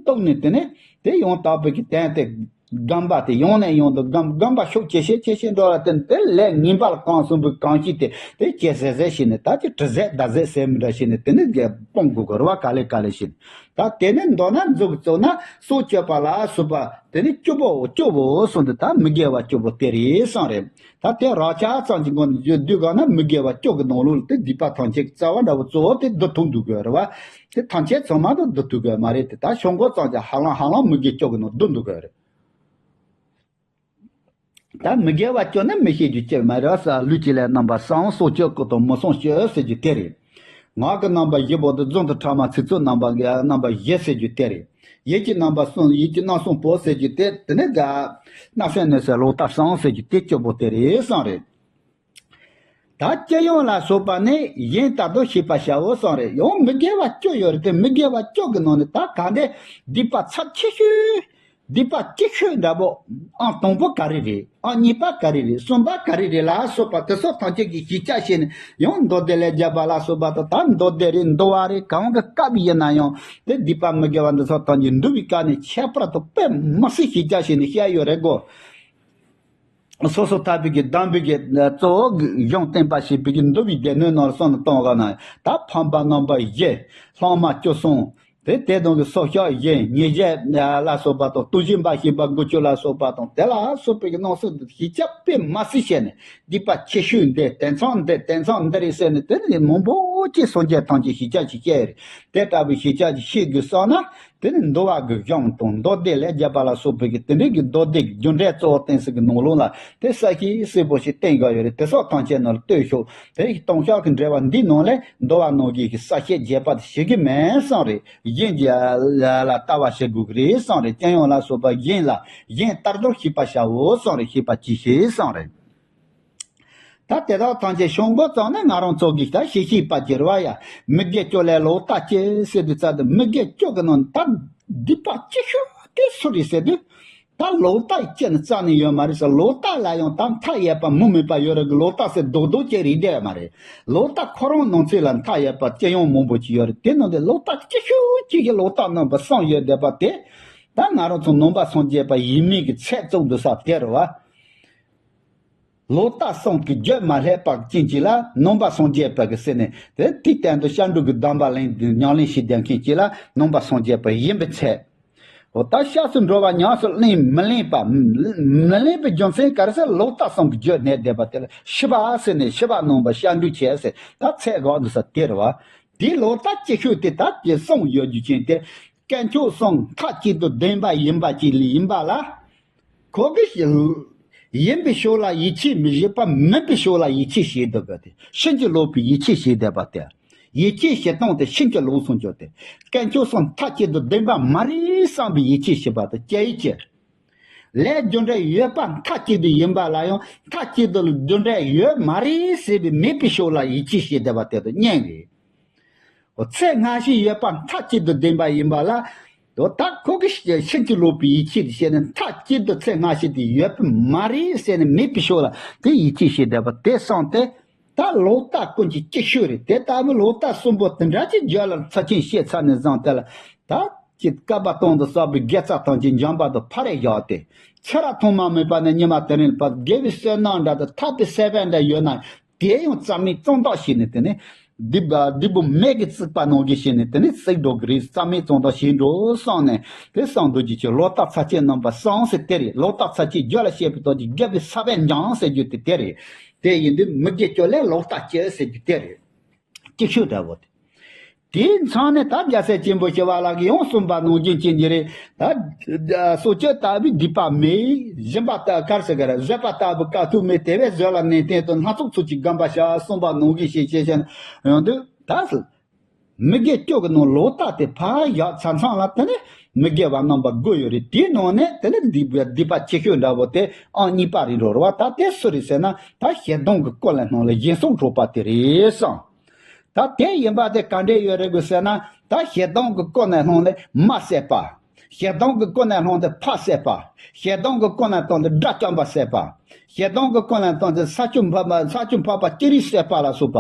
བཏོན་ནས་དེ་ནས་དེ་ཡང་དག་པའི་གི་དོན་དེ་སྒོམ་པ་དེ་ཡང་ནས་ཡང་དུ་སྒོམ་སྒོམ་པ་ཤུགས་ཆེ་ཤོས་ཆེ་ཤོས་འགྲོ་ལ་བརྟེན་དེ་ལས་ངན་པ་ལ་གང་གསུངས་པའི་གང་ཞིག་དེ་དེ་ཇེ་ཟད་ཟད་བྱས་ནས་ད་ཅི་དྲི་ཟད་ཟླ་ཟད་ཟེར་མི་འདྲ་བྱས་ནས་དེ་ནས་དེ་སྤོང་དགོས་དགོས་རེད་བ། ག་ལེ་ག་ལེ་བྱས་ནས་ད་དེ་ནས་མདོར་ན་མཛུབ་བཙུགས་ན་སྲོག་གཅོད་པ་ལ་སོགས་པ་དེ་ནས་སྐྱོབ་པོ་སྐྱོབ་པོ་གསུངས་ཏེ་ད་མི་དགེ་བ་སྐྱོབ་པོ་དེ་རེད་གསུངས་རེད། ད་དེ་རགས་ཆ་ཙམ་གྱི་སྒོ་ནས་བརྗོད་དུས་གང་ན་མི་དགེ་བ་བཅུ་གི་ནང་ལོགས་ལ་དེ་སྡིག་པ་ཐམས་ཅད་ཀྱི་རྩ་བ་འདྲ་བོ་གཙོ་བོ་དེ་བསྡུ་ཐུབ་འདུག་གི་རེད་བ། དེ་ཐམས་ཅད་ཚང་མ་དང་བསྡུ་ཐུབ་གི་མ་རེད་དེ་ད་ཤོག་མགོ་ཙམ་གྱི་ཧ་ལམ་ཧ་ལམ་མི་དགེ་བཅུ་གི་ནང་བསྡུ་འདུག་གི་རེད། ད་མི་དགེ་བ་བཅུ་ནི་མི་བྱེད་རྒྱུ་ཅི་མ་རེད་ས། ལུས་ཀྱི་ལས་རྣམ་པ་གསུམ། སྲོག་གཅོད་ཀྱི་དང་མི་གསུམ་གཅོད་ཟེར་རྒྱུ་དེ་རེད། ངག་གི་རྣམ་པ་བཞི་པོ་དེ་རྫུན་དང་ཕྲ་མ་ཚིག་རྩུབ་རྣམ་པ་གི་རྣམ་པ་བཞི་ཟེར་རྒྱུ་དེ་རེད། ཡིད་ཀྱི་རྣམ་པ་གསུམ། ཡིད་ཀྱི་རྣམ་གསུམ་པོ་ཟེར་རྒྱུ་དེ་དེ་ནི་ག་བརྣབ་སེམས་གནོད་སེམས་ལོག་ལྟ་གསུམ་ཟེར་རྒྱུ་དེ་བཅུ་པོ་དེ་རེད་གསུངས་རེད། ད་སྤྱི་ཡོངས་ལ་སོགས་པ་ནི་གཞན་ལྟར་དུ་ཤེས་པར་བྱའོ་གསུངས་རེད། ཡང་མི་དགེ་བ་བཅུ་ཡོད་རེད་དེ་མི་དགེ་བ་བཅུ་གི་ནང་ནས་ད་ག་འདྲའི་སྡིག་པ་ཚབས་ཆེ་ཤོས་ སྡིག་པ་ཅི་ཤོད་འདྲ་པོ། ཨང་དང་པོ་ག་རེ་རེད། ཨང་གཉིས་པ་ག་རེ་རེད། གསུམ་པ་ག་རེ་རེད་ལ་སོགས་པ་དེ་ཚོ་ཐམས་ཅད་ཀྱི་ཞིབ་ཆ་བྱས་ནས་ཡང་མདོ་སྡེ་ལས་བརྒྱབ་པ་ལ་སོགས་པ་དང་། ད་མདོ་སྡེ་རེད། འདུལ་བ་རེད། གང་གི་སྐབས་ཡིན་ན་ཡང་དེ་སྡིག་པ་མི་དགེ་བ་འདི་ཚོ་ཐམས་ཅད་འདུལ་བའི་སྐབས་ནས་ཁྱད་པར་དུ་དཔེ་མི་སྲིད་ཞིབ་ཆ་བྱས་ནས་བཤད་ཡོད་རེད་གོ། སོ་སོ་ཐར་པའི་གི་སྡོམ་པའི་གི་གཙོ་བོ་གི་གཞུང་བསྟན་པ་ཞེས་པའི་གི་འདུལ་བའི་སྡེ་སྣོད་ནང་ལ་གསུངས་ནས་གཏོང་ག་ན། ད་ཕམ་པ་རྣམ་པ་བཞི། ལྷག་མ་བཅུ་གསུམ། དེ་དེ་དང་གི་སོ་བཤགས་བཞི། ཉེས་བྱས་ལ་སོགས་པ་དང་། དུག་ཤན་པ་ཞེས་པ་དགུ་བཅུ་ལ་སོགས་པ་དང་། དེ་ལ་སོགས་པའི་གི་སྣང་སྲིད་དུ་ཞིབ་ཆ་དཔེ་མ་སྲིད་བྱས་ནས། སྡིག་པ་ཆེ་ཤོས་འདི། དེ་མཚམས་འདི། དེ་མཚམས་འདི་རེད་ཟེར་ནས། དེ་ནས་མང་པོ་ཅིག་སངས་རྒྱས་ཐམས་ཅད་ཞིབ་ཆ་ཅིག་བཤད་རེད། དེ་ལྟ་བུའི་ཞིབ་ཆ་ཅིག་ཤེས་དགོས་བསམ་ན། དེ་ནི་འདུལ་བ་གི་གཞུང་དང་མདོ་སྡེ་ལས་བརྒྱབ་པ་ལ་སོགས་པའི་གི་དེ་འདྲའི་གི་མདོ་སྡེ་གི་རྒྱུ་འབྲས་གཙོ་བོ་བསྟན་ས་གི་ནང་ལོགས་ལ་དེ་གསལ་ཞིང་གསལ་པོ་ཞིག་བསྟན་དགོས་ཡོད་རེད། དེ་སོགས་ཐམས་ཅད་ནང་ལ་ལྟོས་ཤོག། དེ་ཡི་ལྟུང་བཤགས་ཀྱི་འགྲེལ་པ་འདིའི་ནང་ལས་འདུལ་བ་ནང་གི་གསལ་བཤད་རྒྱས་པ་དེ་ཞིག་གི་མིན་བསམ་རེད། གཞན་གྱི་ལ་ལྟ་བ་བྱེད་དགོས་ཀྱི་རེད་བསམ་རེད། སྐྱོན་ཡོན་ལ་སོགས་པ་གཞན་ལ་གཞན་ལྟར་དུ་ཤེས་པར་བྱའོ་བསམ་རེད། ཤེས་པར་གྱིས་ཤིག་བསམ་རེད། ད་དེ་དག་ཐམས་ཅད་ཤོང་སྒོ་བཙུགས་ནས་ང་རང་ཚོ་གིས་ད་ཤེས་ཤེས་པ་གྱུར་བ་ཡ། མི་དགེ་བཅུ་ལས་ལོག་ལྟ་སྤྱད་ཟེར་དུས་ཙམ་དུ། མི་དགེ་བཅུ་གི་ནང་ད་སྡིག་པ་ཆེ་ཤོས་དེ་སུ་རེད་ཟེར་དུས། ད་ལོག་ལྟ་སྤྱད་ནས་རྩ་ནས་ཡོད་མ་རེད་ཟེར། ལོག་ལྟ་ལ་ཡང་ད་མཐའ་ཡས་པ་མུ་མེད་པ་ཡོད་རེད་གི། ལོག་ལྟ་ཟེར་རྡོག་རྡོག་ཅིག་རེད་བསྡད་ཡོད་མ་རེད། ལོག་ལྟ་ཁོ་རང་ནང་ཚན་ལ་མཐའ་ཡས་པ་ཅི་ཡང་མང་པོ་ཅིག་ཡོད་རེད། དེ་ནང་དུ་ལོག་ལྟ་ཆེ་ཤོས་གཅིག་གི་ལོག་ལྟ་རྣམ་པ་གསུམ་ཡོད་བསྡད་པ་དེ། ད་ང་རང་ཚོ་ནང་པ་སངས་རྒྱས་པ་ཡིན་མིན་གྱི་ཚད་བཙུགས་འདུག་ས་དེ་རེད་བ། ལོག་ལྟ་གསུམ་གྱི་རྒྱུད་མ་ལྷད་པ་ཅན་གཅིག་ལ་ནང་པ་སངས་རྒྱས་པ་གི་ཟེར་ནས། དེ་དེའི་སྟེང་དུ་སྐྱབས་འགྲོ་གི་སྡོམ་པ་ལེན། ཉམས་ལེན་བྱེད་བསྡད་མཁན་གཅིག་ལ་ནང་པ་སངས་རྒྱས་པ་ཡིན་པའི་ཚད། འོ་ད་སྐྱབས་སུ་འགྲོ་བ་ཉམས་སུ་ལེན་མི་ལེན་པ། མི་ལེན་པའི་རྒྱུ་མཚན་ག་རེ་ཟེར། ལོག་ལྟ་གསུམ་གྱི་རྒྱུད་གནས་བསྡད་པ་དེ་ལ་ཤི་བ་ཟེར་ནས། ཤི་བ་ནང་པ་སྐྱབས་འགྲོ་བྱས་ཟེར། ད་ཚད་བཞག་འདུག་ས་དེ་རེད་བ། དེའི་ལོག་ལྟ་ཆེ་ཤོས་དེ་ད་དེ་གསུམ་ཡོད་རྒྱུ་ཅན་དེ། དཀོན་མཆོག་གསུམ་མཐའ་གཅིག་ཏུ་བདེན་པ་ཡིན་པ་ཅིག་ཡིན་པ་ལ། ཁོ་གིས་ཡིན་པའི་ཕྱོགས་ལ་ཡིད་ཆེས་མི་བྱེད་པ། མིན་པའི་ཕྱོགས་ལ་ཡིད་ཆེས་བྱེད་འདུག་ག། དེ་ཕྱིན་ཅི་ལོག་པའི་ཡིད་ཆེས་བྱེད་བསྡད་པ་དེ། ཡིད་ཆེས་བྱེད་སྟངས་དེ་ཕྱིན་ཅི་ལོག་སོང་ཆོག་སྟེ། དཀོན་མཆོག་གསུམ་མཐའ་གཅིག་ཏུ་བདེན་པ་མ་རེད་བསམ་པའི་ཡིད་ཆེས་བྱེད་པ་དང་། སྐྱེ་ཡི་ཆེ། ལས་རྒྱུ་འབྲས་ཡོད་པ་མཐའ་གཅིག་ཏུ་ཡིན་པ་ལ་ཡང་མཐའ་གཅིག་ཏུ་རྒྱུ་འབྲས་ཡོད་མ་རེད་ཟེར་བའི་མེད་པའི་ཕྱོགས་ལ་ཡིད་ཆེས་བྱེད་བསྡད་པ་དེ་དང་གཉིས་རེད། འོ་ཚད་སྔ་ཕྱི་ཡོད་པ་མཐའ་གཅིག་ཏུ་བདེན་པ་ཡིན་པ་ལ། འོ་ད་ཁོ་གིས་ཕྱིན་ཅི་ལོག་པའི་ཡིད་ཆེས་དེ་བྱས་ནས། མཐའ་གཅིག་ཏུ་ཚད་སྔ་ཕྱི་དེ་ཡོད་པ་མ་རེད་ཟེར་ནས་མེད་པའི་ཕྱོགས་ལ་དེ་ཡིད་ཆེས་བྱེད་བསྡད་པ་དེ་སོང་སྟེ། ད་ལོག་ལྟ་ཀུན་གྱི་སྤྱི་ཤོས་རེད། དེ་ལྟ་བུ་ལོག་ལྟ་གསུམ་པོ་དེ་འདྲ་ཅིག་རྒྱུད་ལ་ཚུལ་ཁྲིམས་བཤད་ཚར་ནས་བཟུང་སྟེ་ལ། ད་ཅིག་བསྐལ་པ་སྟོང་དུ་བསགས་པའི་དགེ་རྩ་ཐམས་ཅད་འཇམ་དཔལ་དུ་ཕར་རེ་བཞག་སྟེ། ཚེ་རབས་ཐོག་མ་མེད་པ་ནས་ཉི་མ་དེ་རིང་ལ་བར་དགེ་བའི་བསོད་ནམས་འདྲ་དང་ཐར་པའི་སྲེད་པ་འདྲ་ཡོད་ན། དེ་ཡང་རྩ་མེད་གཙང་དག་བྱས་ནས། དེ་ནས་སྡིག་པ་སྡིག་པ་མེད་ཀྱི་རྩིག་པ་ནང་བཞིན་བྱས་ནས། དེ་ནས་བརྩིགས་འགྲོ་གི་རེད། རྩ་མེད་གཙང་དག་བྱས་འགྲོ་བསམ་ནས། དེ་བསམ་འདུག་ཅིག་ཅིག་ལོག་ལྟ་ཚར་གཅོད་རྣམ་པ་གསུམ་ཟེར་དེ་རེད། ལོག་ལྟ་ཚར་གཅོད་རྒྱུད་ལ་སྐྱེས་པའི་དོན་གྱི་དགེ་བའི་ས་བོན་སྦྱངས་ཟེར་རྒྱུ་དེ་དེ་རེད། དེ་ཡིན་དུས་མི་དགེ་བཅུ་ལས་ལོག་ལྟ་སྤྱད་ཟེར་རྒྱུ་དེ་རེད། གཅིག་ཤོས་འདྲ་བོ་དེ། དེའི་མཚམས་ནས་ད་རྒྱལ་སྲས་ཆེན་པོ་ཞི་བ་ལྷ་གིས་ཡང་གསུངས་པ་ནང་བཞིན་བྱེད་ཀྱི་རེད། ད་སྲོག་གཅོད་ལྟ་བུའི་སྡིག་པ་མེད། སྦྱིན་པ་ལྟ་གར་ཟེར་ག་ར། བཟོད་པ་ལྟ་བུའི་དཀའ་ཐུབ་མེད། དེ་བས་བཟོད་ལ་ནན་ཏན་དུ། སྣ་ཚོགས་ཚུལ་གྱིས་བསྒོམ་པར་བྱ། གསུངས་པ་ནང་བཞིན་བྱེད་བྱེད་བྱེད་ཡོང་དུས། ད་མི་དགེ་བཅུ་གི་ནང་ལོག་ལྟ་དེ་ཕར་བཞག་ཚར་མཚམས་ལ། དེ་ནས་མི་དགེ་བ་རྣམ་པ་དགུ་ཡོད་རེད། དེའི་ནང་ནས་དེ་ནས་སྡིག་པ་སྡིག་པ་ཆེ་ཤོས་འདྲ་བོ་དེ་ཨང་གཉིས་པ་རེད་འགྲོ་རེད་བ། ད་དེ་སུ་རེད་ཟེར་ན། ད་ཞེ་སྡང་གི་ཀུན་ལས་སྣང་ལ་སྦྱིན་སོགས་འཕྲོག་པ་དེ་རེད་བསམ། ད་དེ་ཡིན་པ་དེ་ག་འདྲས་ཡོད་རེད་གི་ཟེར་ན། ད་ཞེ་སྡང་གི་ཀུན་ནས་བསླངས་ནས་མ་བསད་པ། ཞེ་སྡང་གི་ཀུན་ནས་བསླངས་ཏེ་ཕ་བསད་པ། ཞེ་སྡང་གི་ཀུན་ནས་བསླངས་ཏེ་དགྲ་བཅོམ་པ་བསད་པ། ཞེ་སྡང་གི་ཀུན་ནས་བསླངས་ཏེ་ས་ཆུ་འཕགས་པ། ས་ཆུ་འཕགས་པ་ཅི་རིགས་བསད་པ་ལ་སོགས་པ།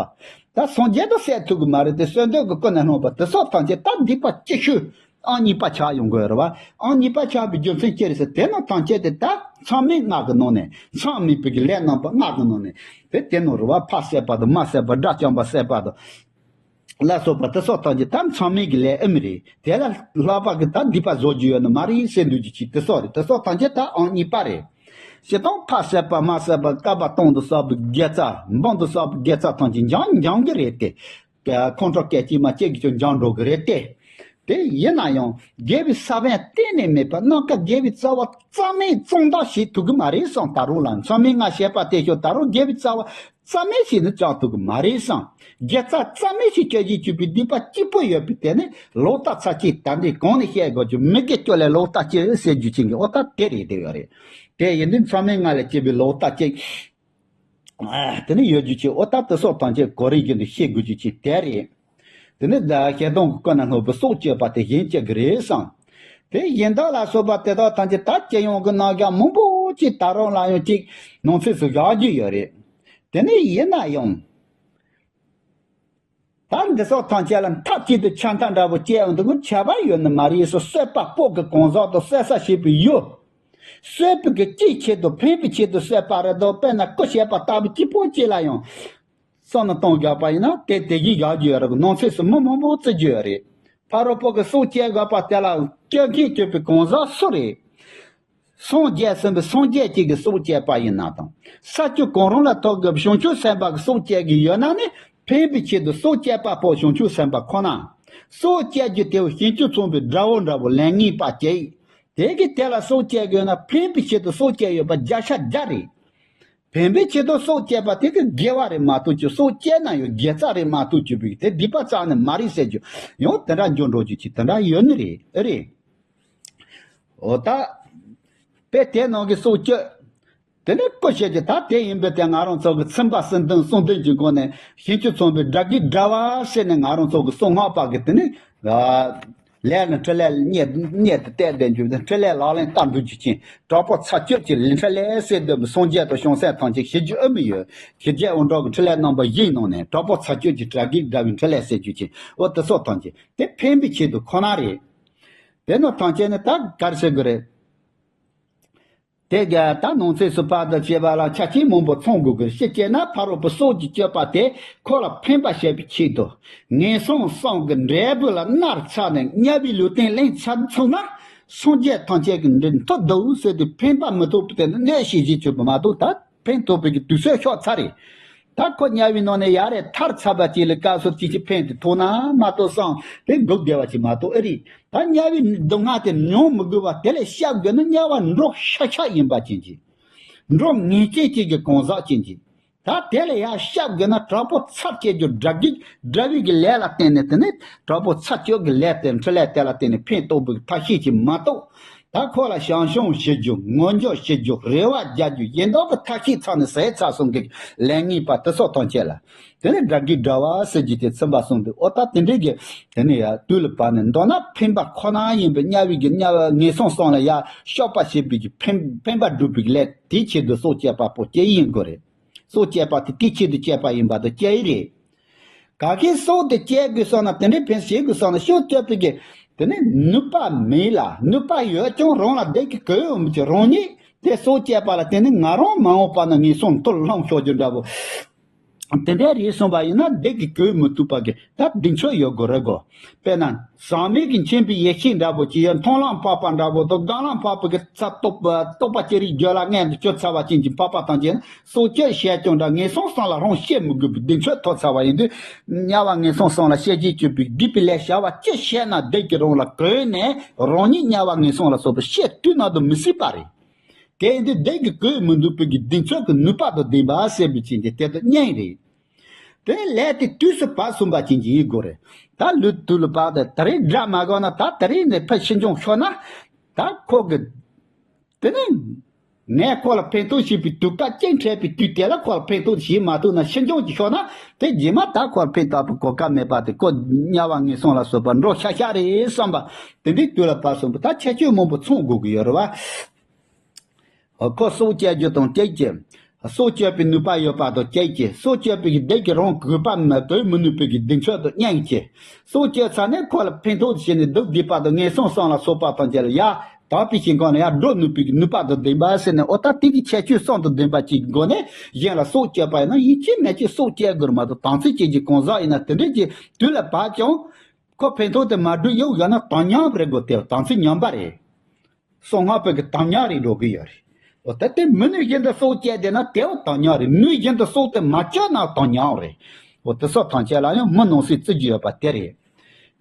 ད་སངས་རྒྱས་དང་བསད་ཐུབ་གི་མ་རེད་དེ། གསོད་འདོད་ཀྱི་ཀུན་ནས་བསླངས་པ་དེ་སོགས་ཐམས་ཅད་ད་སྡིག་པ་ཆེ་ཤོས་ཨང་གཉིས་པ་ཆགས་ཡོང་གི་ཡོད་རེད་བ། ཨང་གཉིས་པ་ཆགས་པའི་རྒྱུ་མཚན་ཅི་རེད་ཟེར། དེ་ནང་ཐམས་ཅད་དེ་ད་མཚམས་མེད་ལྔ་གི་ནང་ནས། མཚམས་མེད་པའི་གི་ལས་རྣམ་པ་ལྔ་གི་ནང་ནས་དེ་དེ་ནང་རེད་བ། ཕ་བསད་པ་དང་། མ་བསད་པ། དགྲ་བཅོམ་པ་བསད་པ་དང་། ལ་སོགས་པ་དེ་སོགས་ཐམས་ཅད་ད་མཚམས་མེད་ཀྱི་ལས་ཨེ་མི་རེད། དེ་ལ་ལྷག་པ་གི་ད་སྡིག་པ་བཟོ་རྒྱུ་ཡོད་ནི་མ་རེད་ཟེར་འདུག་རྒྱུ་ཅིག་དེ་སོགས་རེད། དེ་སོགས་ཐམས་ཅད་ད་ཨང་གཉིས་པ་རེད། སྤྱིར་བཏང་ཕ་བསད་པ། མ་བསད་པ། བསྐལ་པ་སྟོང་དུ་བསགས་པའི་དགེ་རྩ། འབུམ་དུ་བསགས་པའི་དགེ་རྩ་ཐམས་ཅད་འཇོམས་འཇོམས་ཀྱི་རེད་དེ། ཁོང་ཁྲོ་སྐད་ཅིག་མ་གཅིག་གིས་ཀྱང་འཇོམས་འགྲོ་གི་རེད་དེ། དེ་ཡིན་ན་ཡང་དགེ་བའི་ས་བོན་གཏན་ནས་མེད་པ། ནམ་མཁའ་དགེ་བའི་རྩ་བ་རྩ་མེད་གཙང་དག་བྱེད་ཐུབ་ཀྱི་མ་རེད་བསམ། ད་རུང་ལ་མཚམས་མེད་ལྔ་བཤད་པ་དེ་ཤོག་ད་རུང་དགེ་བའི་རྩ་བ་རྩ་མེད་བྱས་ནས་བཅག་ཐུབ་ཀྱི་མ་རེད་བསམ། དགེ་རྩ་རྩ་མེད་བྱས་སྐྱེ་བཞི་སྤྱོད་པའི་སྡིག་པ་གཅིག་པོ་ཡོད་པའི་དེ་ནི་ལོག་ལྟ་ཚར་གཅོད། ད་འདི་གོང་ནས་བཤད་དགོས་ཀྱི་མི་དགེ་བཅུ་ལས་ལོག་ལྟ་སྤྱད་ཟེར་རྒྱུ་ཅན་གྱི། འོ་ད་དེ་རེད། དེ་ཡོད་རེད། དེ་ཡིན་དུས་མཚམས་མེད་ལྔ་ལས་སྐྱེས་པའི་ལོག་ལྟ་སྤྱད། ཨ། དེ་ནི་ཡོད་རྒྱུ་ཅིག། འོ་ད་དེ་སོགས་ཐམས་ཅད་གོ་རིམ་བཞིན་དུ་ཤེས་དགོས་རྒྱུ་ཅིག་དེ་རེད། དེ་ནི་ཞེ་སྡང་གི་ཀུན་ནས་བསླངས་པའི་སྲོག་གཅོད་པ་དེ་གཞན་གཅོད་ཀྱི་རེད་བསམ། དེ་གཞན་དག་ལ་སོགས་པ་དེ་དག་ཐམས་ཅད་ད་སྤྱི་ཡོངས་ཀྱི་རྣམ་གཞག་མང་པོ་ཅིག་ད་རུང་ལ་ཡང་ཅིག་ནང་གསེས་སུ་བཞག་རྒྱུ་ཡོད་རེད། དེ་ནས་ཡིན་ན་ཡང་ད་འདི་སོགས་ཐམས་ཅད་ལ་མཐའ་གཅིག་ཏུ་ཆ་མཐའ་འདྲ་པོ་སྐྱེ་ཡོང་དུས་ཁྱད་པར་ཡོད་ནི་མ་རེད། སོ་གསོད་པ་པོ་གི་གང་ཟག་དང་གསོད་ས་བྱེད་པའི་ཡུལ། གསོད་པའི་གི་ཅིའི་ཆེད་དུ་ཕན་པའི་ཆེད་དུ་གསོད་པ་རེད་དོ། དཔེར་ན་སྐུ་བྱེད་པ་ལྟ་བུ་གཅིག་པོ་གཅིག་ལ་ཡང་བསམ་བློ་གཏོང་དགོས་པ་ཡིན་ན་དེ་དེ་བཞིན་བཞག་རྒྱུ་ཡོད་རེད། ནང་གསེས་སུ་མི་མང་པོ་བརྩི་རྒྱུ་ཡོད་རེད། ཕ་རོལ་པོ་གི་སྲོག་བཅད་དགོས་པ་དེ་ལ་སྐྱོན་མཁན་སྐྱོན་པའི་གང་ཟག་སུ་རེད། སངས་རྒྱས་ཟིན་པའི་སངས་རྒྱས་གཅིག་གི་སྲོག་བཅད་པ་ཡིན་ན་དང་། ས་བཅུ་གང་རུང་ལ་ཐོགས་དགོས་པའི་བྱང་ཆུབ་སེམས་དཔའ་གི་སྲོག་བཅད་ཀྱི་ཡོད་ན་ནི་ཕན་པའི་ཆེད་དུ་སྲོག་བཅད་པ་པོ་བྱང་ཆུབ་སེམས་དཔའ་ཁོ་ན། སྲོག་བཅད་རྒྱུ་དེ་བ་ཞིང་བཅུ་ཚང་བའི་དགྲ་བོ་འདྲ་བོ་ལན་ངེས་པ་བཅད། དེ་གི་དེ་ལ་སྲོག་བཅད་དགོས་ན་ཕན་པའི་ཆེད་དུ་སྲོག་བཅད་ཡོད་པ་བརྒྱ་ཆ་བརྒྱ་རེད། ཕན་པའི་ཆེད་དུ་སྲོག་བཅད་པ་དེ་གི་དགེ་བ་རེད་མ་གཏོགས་ཀྱི་སྲོག་བཅད་ན་ཡང་དགེ་རྩ་རེད་མ་གཏོགས་ཀྱི་བིག་དེ་སྡིག་པ་རྩ་ནས་མ་རེད་ཟེར་རྒྱུ། ཡང་དེ་འདྲ་འགྱུར་འགྲོ་རྒྱུ་ཅིག་དེ་འདྲ་ཡོད་ནི་རེད། ཨེ་རེད། འོ་ད། དཔེ་དེ་ནང་གི་སྲོག་གཅོད། དེ་ནས་སྐུ་བྱེད་ཀྱི་ད་དེ་ཡིན་པས་དེ་ང་རང་ཚོ་གི་ཚིམ་པ་གསུམ་ལྡན་གསུམ་ལྡན་གྱི་སྒོ་ནས་ཞིང་བཅུ་ཚང་བའི་དགྲ་བགེགས་དགྲ་བོ་ཟེར་ནས་ང་རང་ཚོ་གི་གསང་སྔགས་པ་གི་དེ་ནས། ལས་ནི་ཕྲིན་ལས་གཉེར་གཉེར་དུ་བལྟས་ཏེ་འཇུག་སྟེ་ཕྲིན་ལས་ལག་ལེན་བསྟར་འདུག་རྒྱུ་ཅན་དྲག་པོ་ཚར་གཅོད་ཀྱི་ལས་ཕྲིན་ལས་ཟེར་འདོད་པའི་སངས་རྒྱས་དང་བྱང་སེམས་ཐམས་ཅད་ཞི་རྒྱས་དབུ་མའི་ཡུལ་ཞི་རྒྱས་དབང་དྲག་གི་ཕྲིན་ལས་རྣམ་པ་བཞིའི་ནང་ནས་དྲག་པོ་ཚར་གཅོད་ཀྱི་དགྲ་བགེགས་དགྲ་བོའི་ཕྲིན་ལས་ཟེར་རྒྱུ་ཅན་འོ་དེ་སོགས་ཐམས་ཅད་དེ་ཕན་པའི་ཆེད་དུ་ཁོ་ན་རེད། དེ་ནི་ཐམས་ཅད་ནི་ད་གར་ཟེར་དགོས་རེད། དེ་ག་ད་ནང་གསེས་སུ་ཕར་དང་བཅས་པ་ལ་ཆ་རྐྱེན་མང་པོ་ཚང་དགོས་ཀྱི་ཕྱིར་བྱས་ན་ཕ་རོལ་པོ་སྲོག་གཅོད་པ་དེ་ཁོ་ལ་ཕན་པ་བྱེད་པའི་ཆེད་དུ་ངན་སོང་གསུམ་གྱི་འབྲས་བུ་ལ་མནར་ཚར་ནས་དམྱལ་བའི་ལུས་རྟེན་ལེན་ཚར་ཚར་ན་སངས་རྒྱས་ཐམས་ཅད་ཀྱི་འདྲེན་ཐུབ་འདུག་ཟེར་ཏེ་ཕན་པ་མི་ཐོགས་པའི་སྟེང་ནས་གནོད་བྱེད་བྱེད་ཆོག་པ་མ་གཏོགས་ད་ཕན་ཐོགས་པའི་གི་དུས་ཚོད་ཤོར་ཚར་རེད། ད་ཁོ་དམྱལ་བའི་ནང་ནས་ཡར་རེ་ཐར་ཚར་བ་ཅིག་ལ་སྐབས་སུ་ཅིག་ཅིག་ཕན་དེ་ཐོགས་ན་མ་གཏོགས་སང་དེ་འགུག་བདེ་བ་ཅིག་མ་གཏོགས་ཨེ་རེད། ད་དམྱལ་བའི་སྡུག་བསྔལ་དེ་མྱོང་མི་དགོས་པ་དེ་ལས་བཤགས་དགོས་ན་དམྱལ་བ་འགྲོ་ཤ་ཤ་ཡིན་པ་ཅན་གྱི། འགྲོ་ངེས་ཅན་ཅན་གྱི་གང་ཟག་ཅན་གྱི། ད་དེ་ལས་ཡར་བཤགས་དགོས་ན་དྲག་པོ་ཚར་གཅོད་རྒྱུ་དགྲ་བགེགས་དགྲ་བོའི་གི་ལས་ལ་བརྟེན་ནས་དེ་ནས་དྲག་པོ་ཚར་གཅོད་ཀྱི་ལས་དེ་འཕྲིན་ལས་དེ་ལ་བརྟེན་ནས་ཕན་ཐོགས་པའི་ཐབས་ཤེས་ཅིག་མ་གཏོགས། ད་ཁོ་ལ་བྱང་སེམས་ཞི་རྒྱུ་ངོ་འཇོག་ཞི་རྒྱུ་རེ་བ་རྒྱག་རྒྱུ་ཡིན་མདོག་གི་ཐབས་ཤེས་ཚང་ནས་ཟས་ཚ་གསུམ་གྱི་ལས་ངེས་པ་དེ་སོགས་ཐམས་ཅད་ལ། དེ་ནས་དགྲ་བགེགས་དགྲ་བོ་ཟེར་རྒྱུ་དེ་ཚིམ་པ་གསུམ་དུ་ཨོ་ད་དེ་འདྲའི་གི་དེ་ནས་ཡ་དུས་ལ་བབ་ནས་མདོར་ན་ཕན་པ་ཁོ་ན་ཡིན་པའི་དམྱལ་བའི་གི་དམྱལ་བ་ངན་སོང་གསུམ་ལ་ཡ་གཤོག་པ་བྱེད་པའི་གི་ཕན་ཕན་པ་སྒྲུབ་པའི་ལས་དེའི་ཆེད་དུ་སྲོག་བཅད་པ་པོ་སྐྱེ་ཡིན་དགོས་རེད། སྲོག་བཅད་པ་དེ་དེའི་ཆེད་དུ་བཅད་པ་ཡིན་པ་དང་སྐྱེ་ཡི་རེད། ག་གི་སྲོག་དེ་བཅད་དགོས་སོང་ན་དེ་འདྲའི་ཕན་བྱེད་དགོས་སོང་ན་ཤོག་བཅད་པའི་གི་དེ་ནི་ནུས་པ་མེད་ལ་ནུས་པ་ཡོད་ཀྱང་རང་ལ་བདེ་གི་གོ་ཡོང་མི་ཅི་རང་ཉིད་དེ་སྲོག་བཅད་པ་ལ་དེ་ནི་ང་རང་མ་འོངས་པ་ན་ངན་སོང་མཐོལ་ལྷུང་ཤོག་རྒྱུ་འདྲ་བོ། དེ་འདྲའི་རེད་གསུངས་པ་ཡིན་ན་བདེ་གི་གོ་མི་ཐུབ་པ་གི་ད་གདེང་ཚོད་ཡོད་དགོས་རེད་གོ། དཔེར་ན་ཟག་མེད་ཀྱི་མཁྱེན་པའི་ཡེ་ཤེས་འདྲ་བོ་ཅི་ཡོད་མཐོང་ལམ་འཕགས་པ་འདྲ་བོ་དང་སྒང་ལམ་འཕགས་པའི་གི་ཚ་རྟོག་པ་རྟོག་པ་ཅི་རིགས་རྒྱུད་ལ་མངོན་དུ་གྱུར་ཚར་བ་ཅན་གྱི་འཕགས་པ་ཐམས་ཅད་ནི། སྲོག་གཅོད་བྱས་ཀྱང་འདྲ་ངན་སོང་གསུམ་ལ་རང་སྐྱེ་མི་དགོས་པའི་གདེང་ཚོད་ཐོབ་ཚར་བ་ཡིན་དུས། དམྱལ་བ་ངན་སོང་གསུམ་ལ་སྐྱེ་བྱེད་སྤྱོད་པའི་སྒྲིབ་པའི་ལས་བྱ་བ་ཅི་བྱས་ན་བདེ་གི་རང་ལ་གོས་ནས་རང་ཉིད་དམྱལ་བ་ངན་སོང་ལ་སོགས་པ་སྐྱེ་དུས་ན་དུ་མི་སྲིད་པ་རེད། དེ་ཡིན་དུས་བདེ་གི་གོས་མི་འདུག་པའི་གི་གདེང་ཚོད་ཀྱི་ནུས་པ་དང་ལྡན་པ་ཟེར་བའི་ཅན་གྱི་དེ་དུ་གཉེན་རེད། དེ་ལས་དེ་དུས་སུ་བབ་སོང་པ་ཅན་གྱི་ཡིན་དགོས་རེད། ད་ལུས་དུས་ལ་བབ་དེ་ད་རེས་དགྲ་མ་གོ་ན་ད་ད་རེས་ནས་ཕར་ཕྱིར་འབྱུང་ཤོར་ན། ད་ཁོ་གི་དེ་ནས། ངས་ཁོ་ལ་ཕན་ཐོགས་བྱེད་པའི་དུས་སྐབས་ཅིག་འཕྲད་པའི་དུས་དེ་ལ་ཁོ་ལ་ཕན་ཐོགས་བྱེད་མ་ཐུབ་ན་ཕྱིར་འབྱུང་གི་ཤོག་ན་དེ་རྗེས་མ་ད་ཁོ་ལ་ཕན་ཐོགས་པའི་གོ་སྐབས་མེད་པ་དེ་ཁོ་དམྱལ་བ་ངན་སོང་ལ་སོགས་པ་འགྲོ་ཤ་ཤ་རེད་བསམ་པ་དེ་འདྲའི་དུས་ལ་བབ་སོང་བ་ད་ཁྱད་ཆོས་མང་པོ་ཚང་དགོས་ཀྱི་ཡོད་རེད་བ། ཁོ་སྲོག་བཅད་རྒྱུ་དང་བཅས་ཀྱི། སྲོག་གཅོད་པའི་ནུས་པ་ཡོད་པ་དང་བཅས་ཀྱི་སྲོག་གཅོད་པའི་གི་བདེ་གི་རང་གོས་པ་མི་གོས་མི་ནུས་པའི་གི་གདེང་ཚོད་དང་མཉམ་གྱི། སྲོག་གཅོད་ཚར་ནས་ཁོ་ལ་ཕན་ཐོགས་བྱས་ནས་སྡུག་བསྡུས་པ་དང་ངན་སོང་གསུམ་ལ་སོགས་པ་དང་བཅས་ལ་ཡ། དག་པའི་ཞིང་ཁམས་ལ་ཡར་འགྲོ་ནུས་པའི་གི་ནུས་པ་དང་ལྡན་པ་ཟེར་ནས་ཨོ་ད་དེ་གི་ཁྱད་ཆོས་གསུམ་དང་ལྡན་པ་གཅིག་གི་སྒོ་ནས་གཞན་ལ་སྲོག་གཅོད་པ་ཡིན་ན་ཡིད་ཆེས་མེད་ཅེས་སྲོག་གཅོད་དགོས་མ་གཏོགས་དམ་ཚིག་ཅན་གྱི་གང་ཟག་ཡིན་ན་དེ་འདྲའི་གི་དུས་ལ་བབ་ཀྱང་། ཁོ་ཕན་ཐོགས་དེ་མ་སྒྲུབ་ཡོང་ཡོད་ན་དམ་ཉམས་རེད་དགོས་ཏེ་དམ་ཚིག་ཉམས་པ་རེད། སོ་ལྔ་པོའི་གི་དམ་ཉམས་རེད་འགྲོ་གི་ཡོད་རེད། ཨོ་ད་དེ་མི་ནུས་བཞིན་དུ་སྲོག་བཅད་བསྡད་ན་དེའོ་དམ་ཉམས་རེད། ནུས་བཞིན་དུ་སྲོག་དེ་མ་གཅོད་ན་དམ་ཉམས་རེད། ཨོ་དེ་སོགས་ཐམས་ཅད་ལ་ཡང་མི་ནང་གསེས་བརྩི་རྒྱུ་ཡོད་པ་དེ་རེད།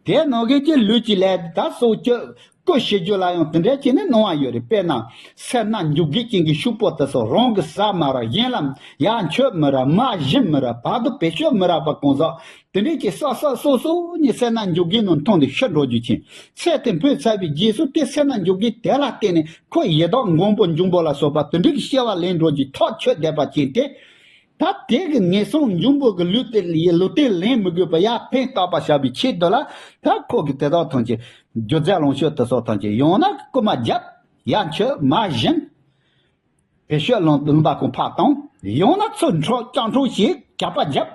དེ་ནང་བཞིན་གྱི་ལུས་ཀྱི་ལས་ད་སྲོག་གཅོད་སྐུ་བྱེད་རྒྱུ་ལ་ཡང་དེ་འདྲའི་བྱས་ནས་གནང་བ་ཡོད་རེད། དཔེར་ན་སེར་སྣ་འཇུག་གི་ཅན་གྱི་ཕྱུག་པོ་དེ་ཚོ་རང་གི་ཟ་མ་ར་གཞན་ལ་ཡར་མཆོད་མི་ར་མར་སྦྱིན་མི་ར་བར་དུ་བེད་སྤྱོད་མི་ར་བ་གང་ཟག་དེ་འདྲའི་གི་སོ་སོ་སོ་སོ་ཉིད་སེར་སྣ་འཇུག་གི་ནང་མཐོང་དེ་ཤི་འགྲོ་རྒྱུ་ཅན། ཚེ་དེ་འཕོས་ཚར་བའི་རྗེས་སུ་དེ་སེར་སྣ་འཇུག་གི་དེ་ལ་བརྟེན་ནས་ཁོ་ཡི་དྭགས་མགོན་པོ་འབྱུང་པོ་ལ་སོགས་པ་དེ་འདྲའི་གི་སྐྱེ་བ་ལེན་འགྲོ་རྒྱུ་ཐག་ཆོད་བསྡད་པ་ཅན་དེ། ད་དེ་གི་ངན་སོང་འབྱུང་པོ་གི་ལུས་དེ་ལུས་རྟེན་ལེན་མི་དགོས་པ་ཡ་ཕན་བཏགས་པ་བྱ་བའི་ཆེད་དུ་ལ། ད་ཁོ་གི་དེ་དག་ཐམས་ཅད་སྒྱུ་རྩལ་ལོངས་སྤྱོད་དེ་སོགས་ཐམས་ཅད་ཡང་ན་རྐུ་མ་རྒྱབ། ཡ་མཆོད་མ་བྱིན། བེ་ཤོད་ལུང་ལུང་པ་ཀུན་ཕར་བཏང་། ཡང་ན་ཚུར་འཕྲོག་སྐྱག་འཕྲོག་བྱེད། ཇག་པ་རྒྱབ།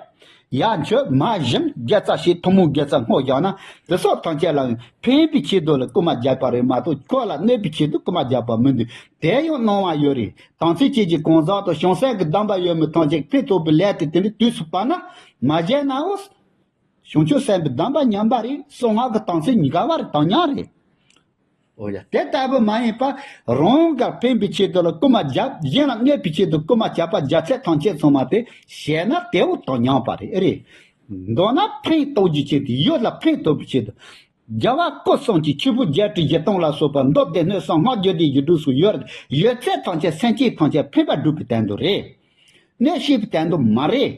ཡ་མཆོད་མ་བྱིན། རྒྱལ་རྩ་བྱེད། ཐུན་མོང་རྒྱལ་རྩ་སྔོག་བཞག་ན། དེ་སོགས་ཐམས་ཅད་ལ་ཕན་པའི་ཆེད་དུ་ལ་རྐུ་མ་རྒྱག་པ་རེད་མ་གཏོགས་ཁོ་ལ་གནོད་པའི་ཆེད་དུ་རྐུ་མ་རྒྱག་པ་མི་འདུག་དེ་ཡང་སྣང་བ་ཡོད་རེད། དམ་ཚིག་བཅས་ཀྱི་གང་ཟག་དང་བྱང་སེམས་ཀྱི་སྡོམ་པ་ཡོད་མི་ཐམས་ཅད་ཕན་ཐོགས་པའི་ལས་དེ་དེ་འདྲའི་དུས་སུ་བབ་ན་མ་བྱས་ནའོ། བྱང་ཆུབ་སེམས་དཔའི་སྡོམ་པ་ཉམས་པ་རེད། གསང་སྔགས་ཀྱི་དམ་ཚིག་ཉམས་པ་རེད། དམ་ཉམས་རེད། འོ་ཡ། དེ་ལྟ་བུ་མ་ཡིན་པ། རང་གར་ཕན་པའི་ཆེད་དུ་ལ་རྐུ་མ་རྒྱབ། གཞན་ལ་གནོད་པའི་ཆེད་དུ་རྐུ་མ་བྱས་པ་རྒྱ་ཚད་ཐམས་ཅད་ཚང་མ་དེ་བྱས་ན་དེའོ་དམ་ཉམས་པ་རེད། ཨེ་རེད། མདོར་ན་ཕན་ཐོགས་རྒྱུའི་ཆེད་དུ། ཡུལ་ལ་ཕན་ཐོགས་པའི་ཆེད་དུ། རྒྱལ་བ་སྐུ་གསུམ་གྱི་ཆོས་ཕུང་བརྒྱད་ཁྲི་བཞི་སྟོང་ལ་སོགས་པ་མདོ་སྡེ་སྣོད་གསུམ་སྔགས་རྒྱུད་སྡེ་བཞི་སྒྲུབ་སོགས་ཡོད། ཡོད་ཚད་ཐམས་ཅད་སེམས་ཅན་ཐམས་ཅད་ཕན་པ་སྒྲུབ་པའི་དོན་དུ་རེད། གནོད་བྱེད་པའི་དོན་དུ་མ་རེད།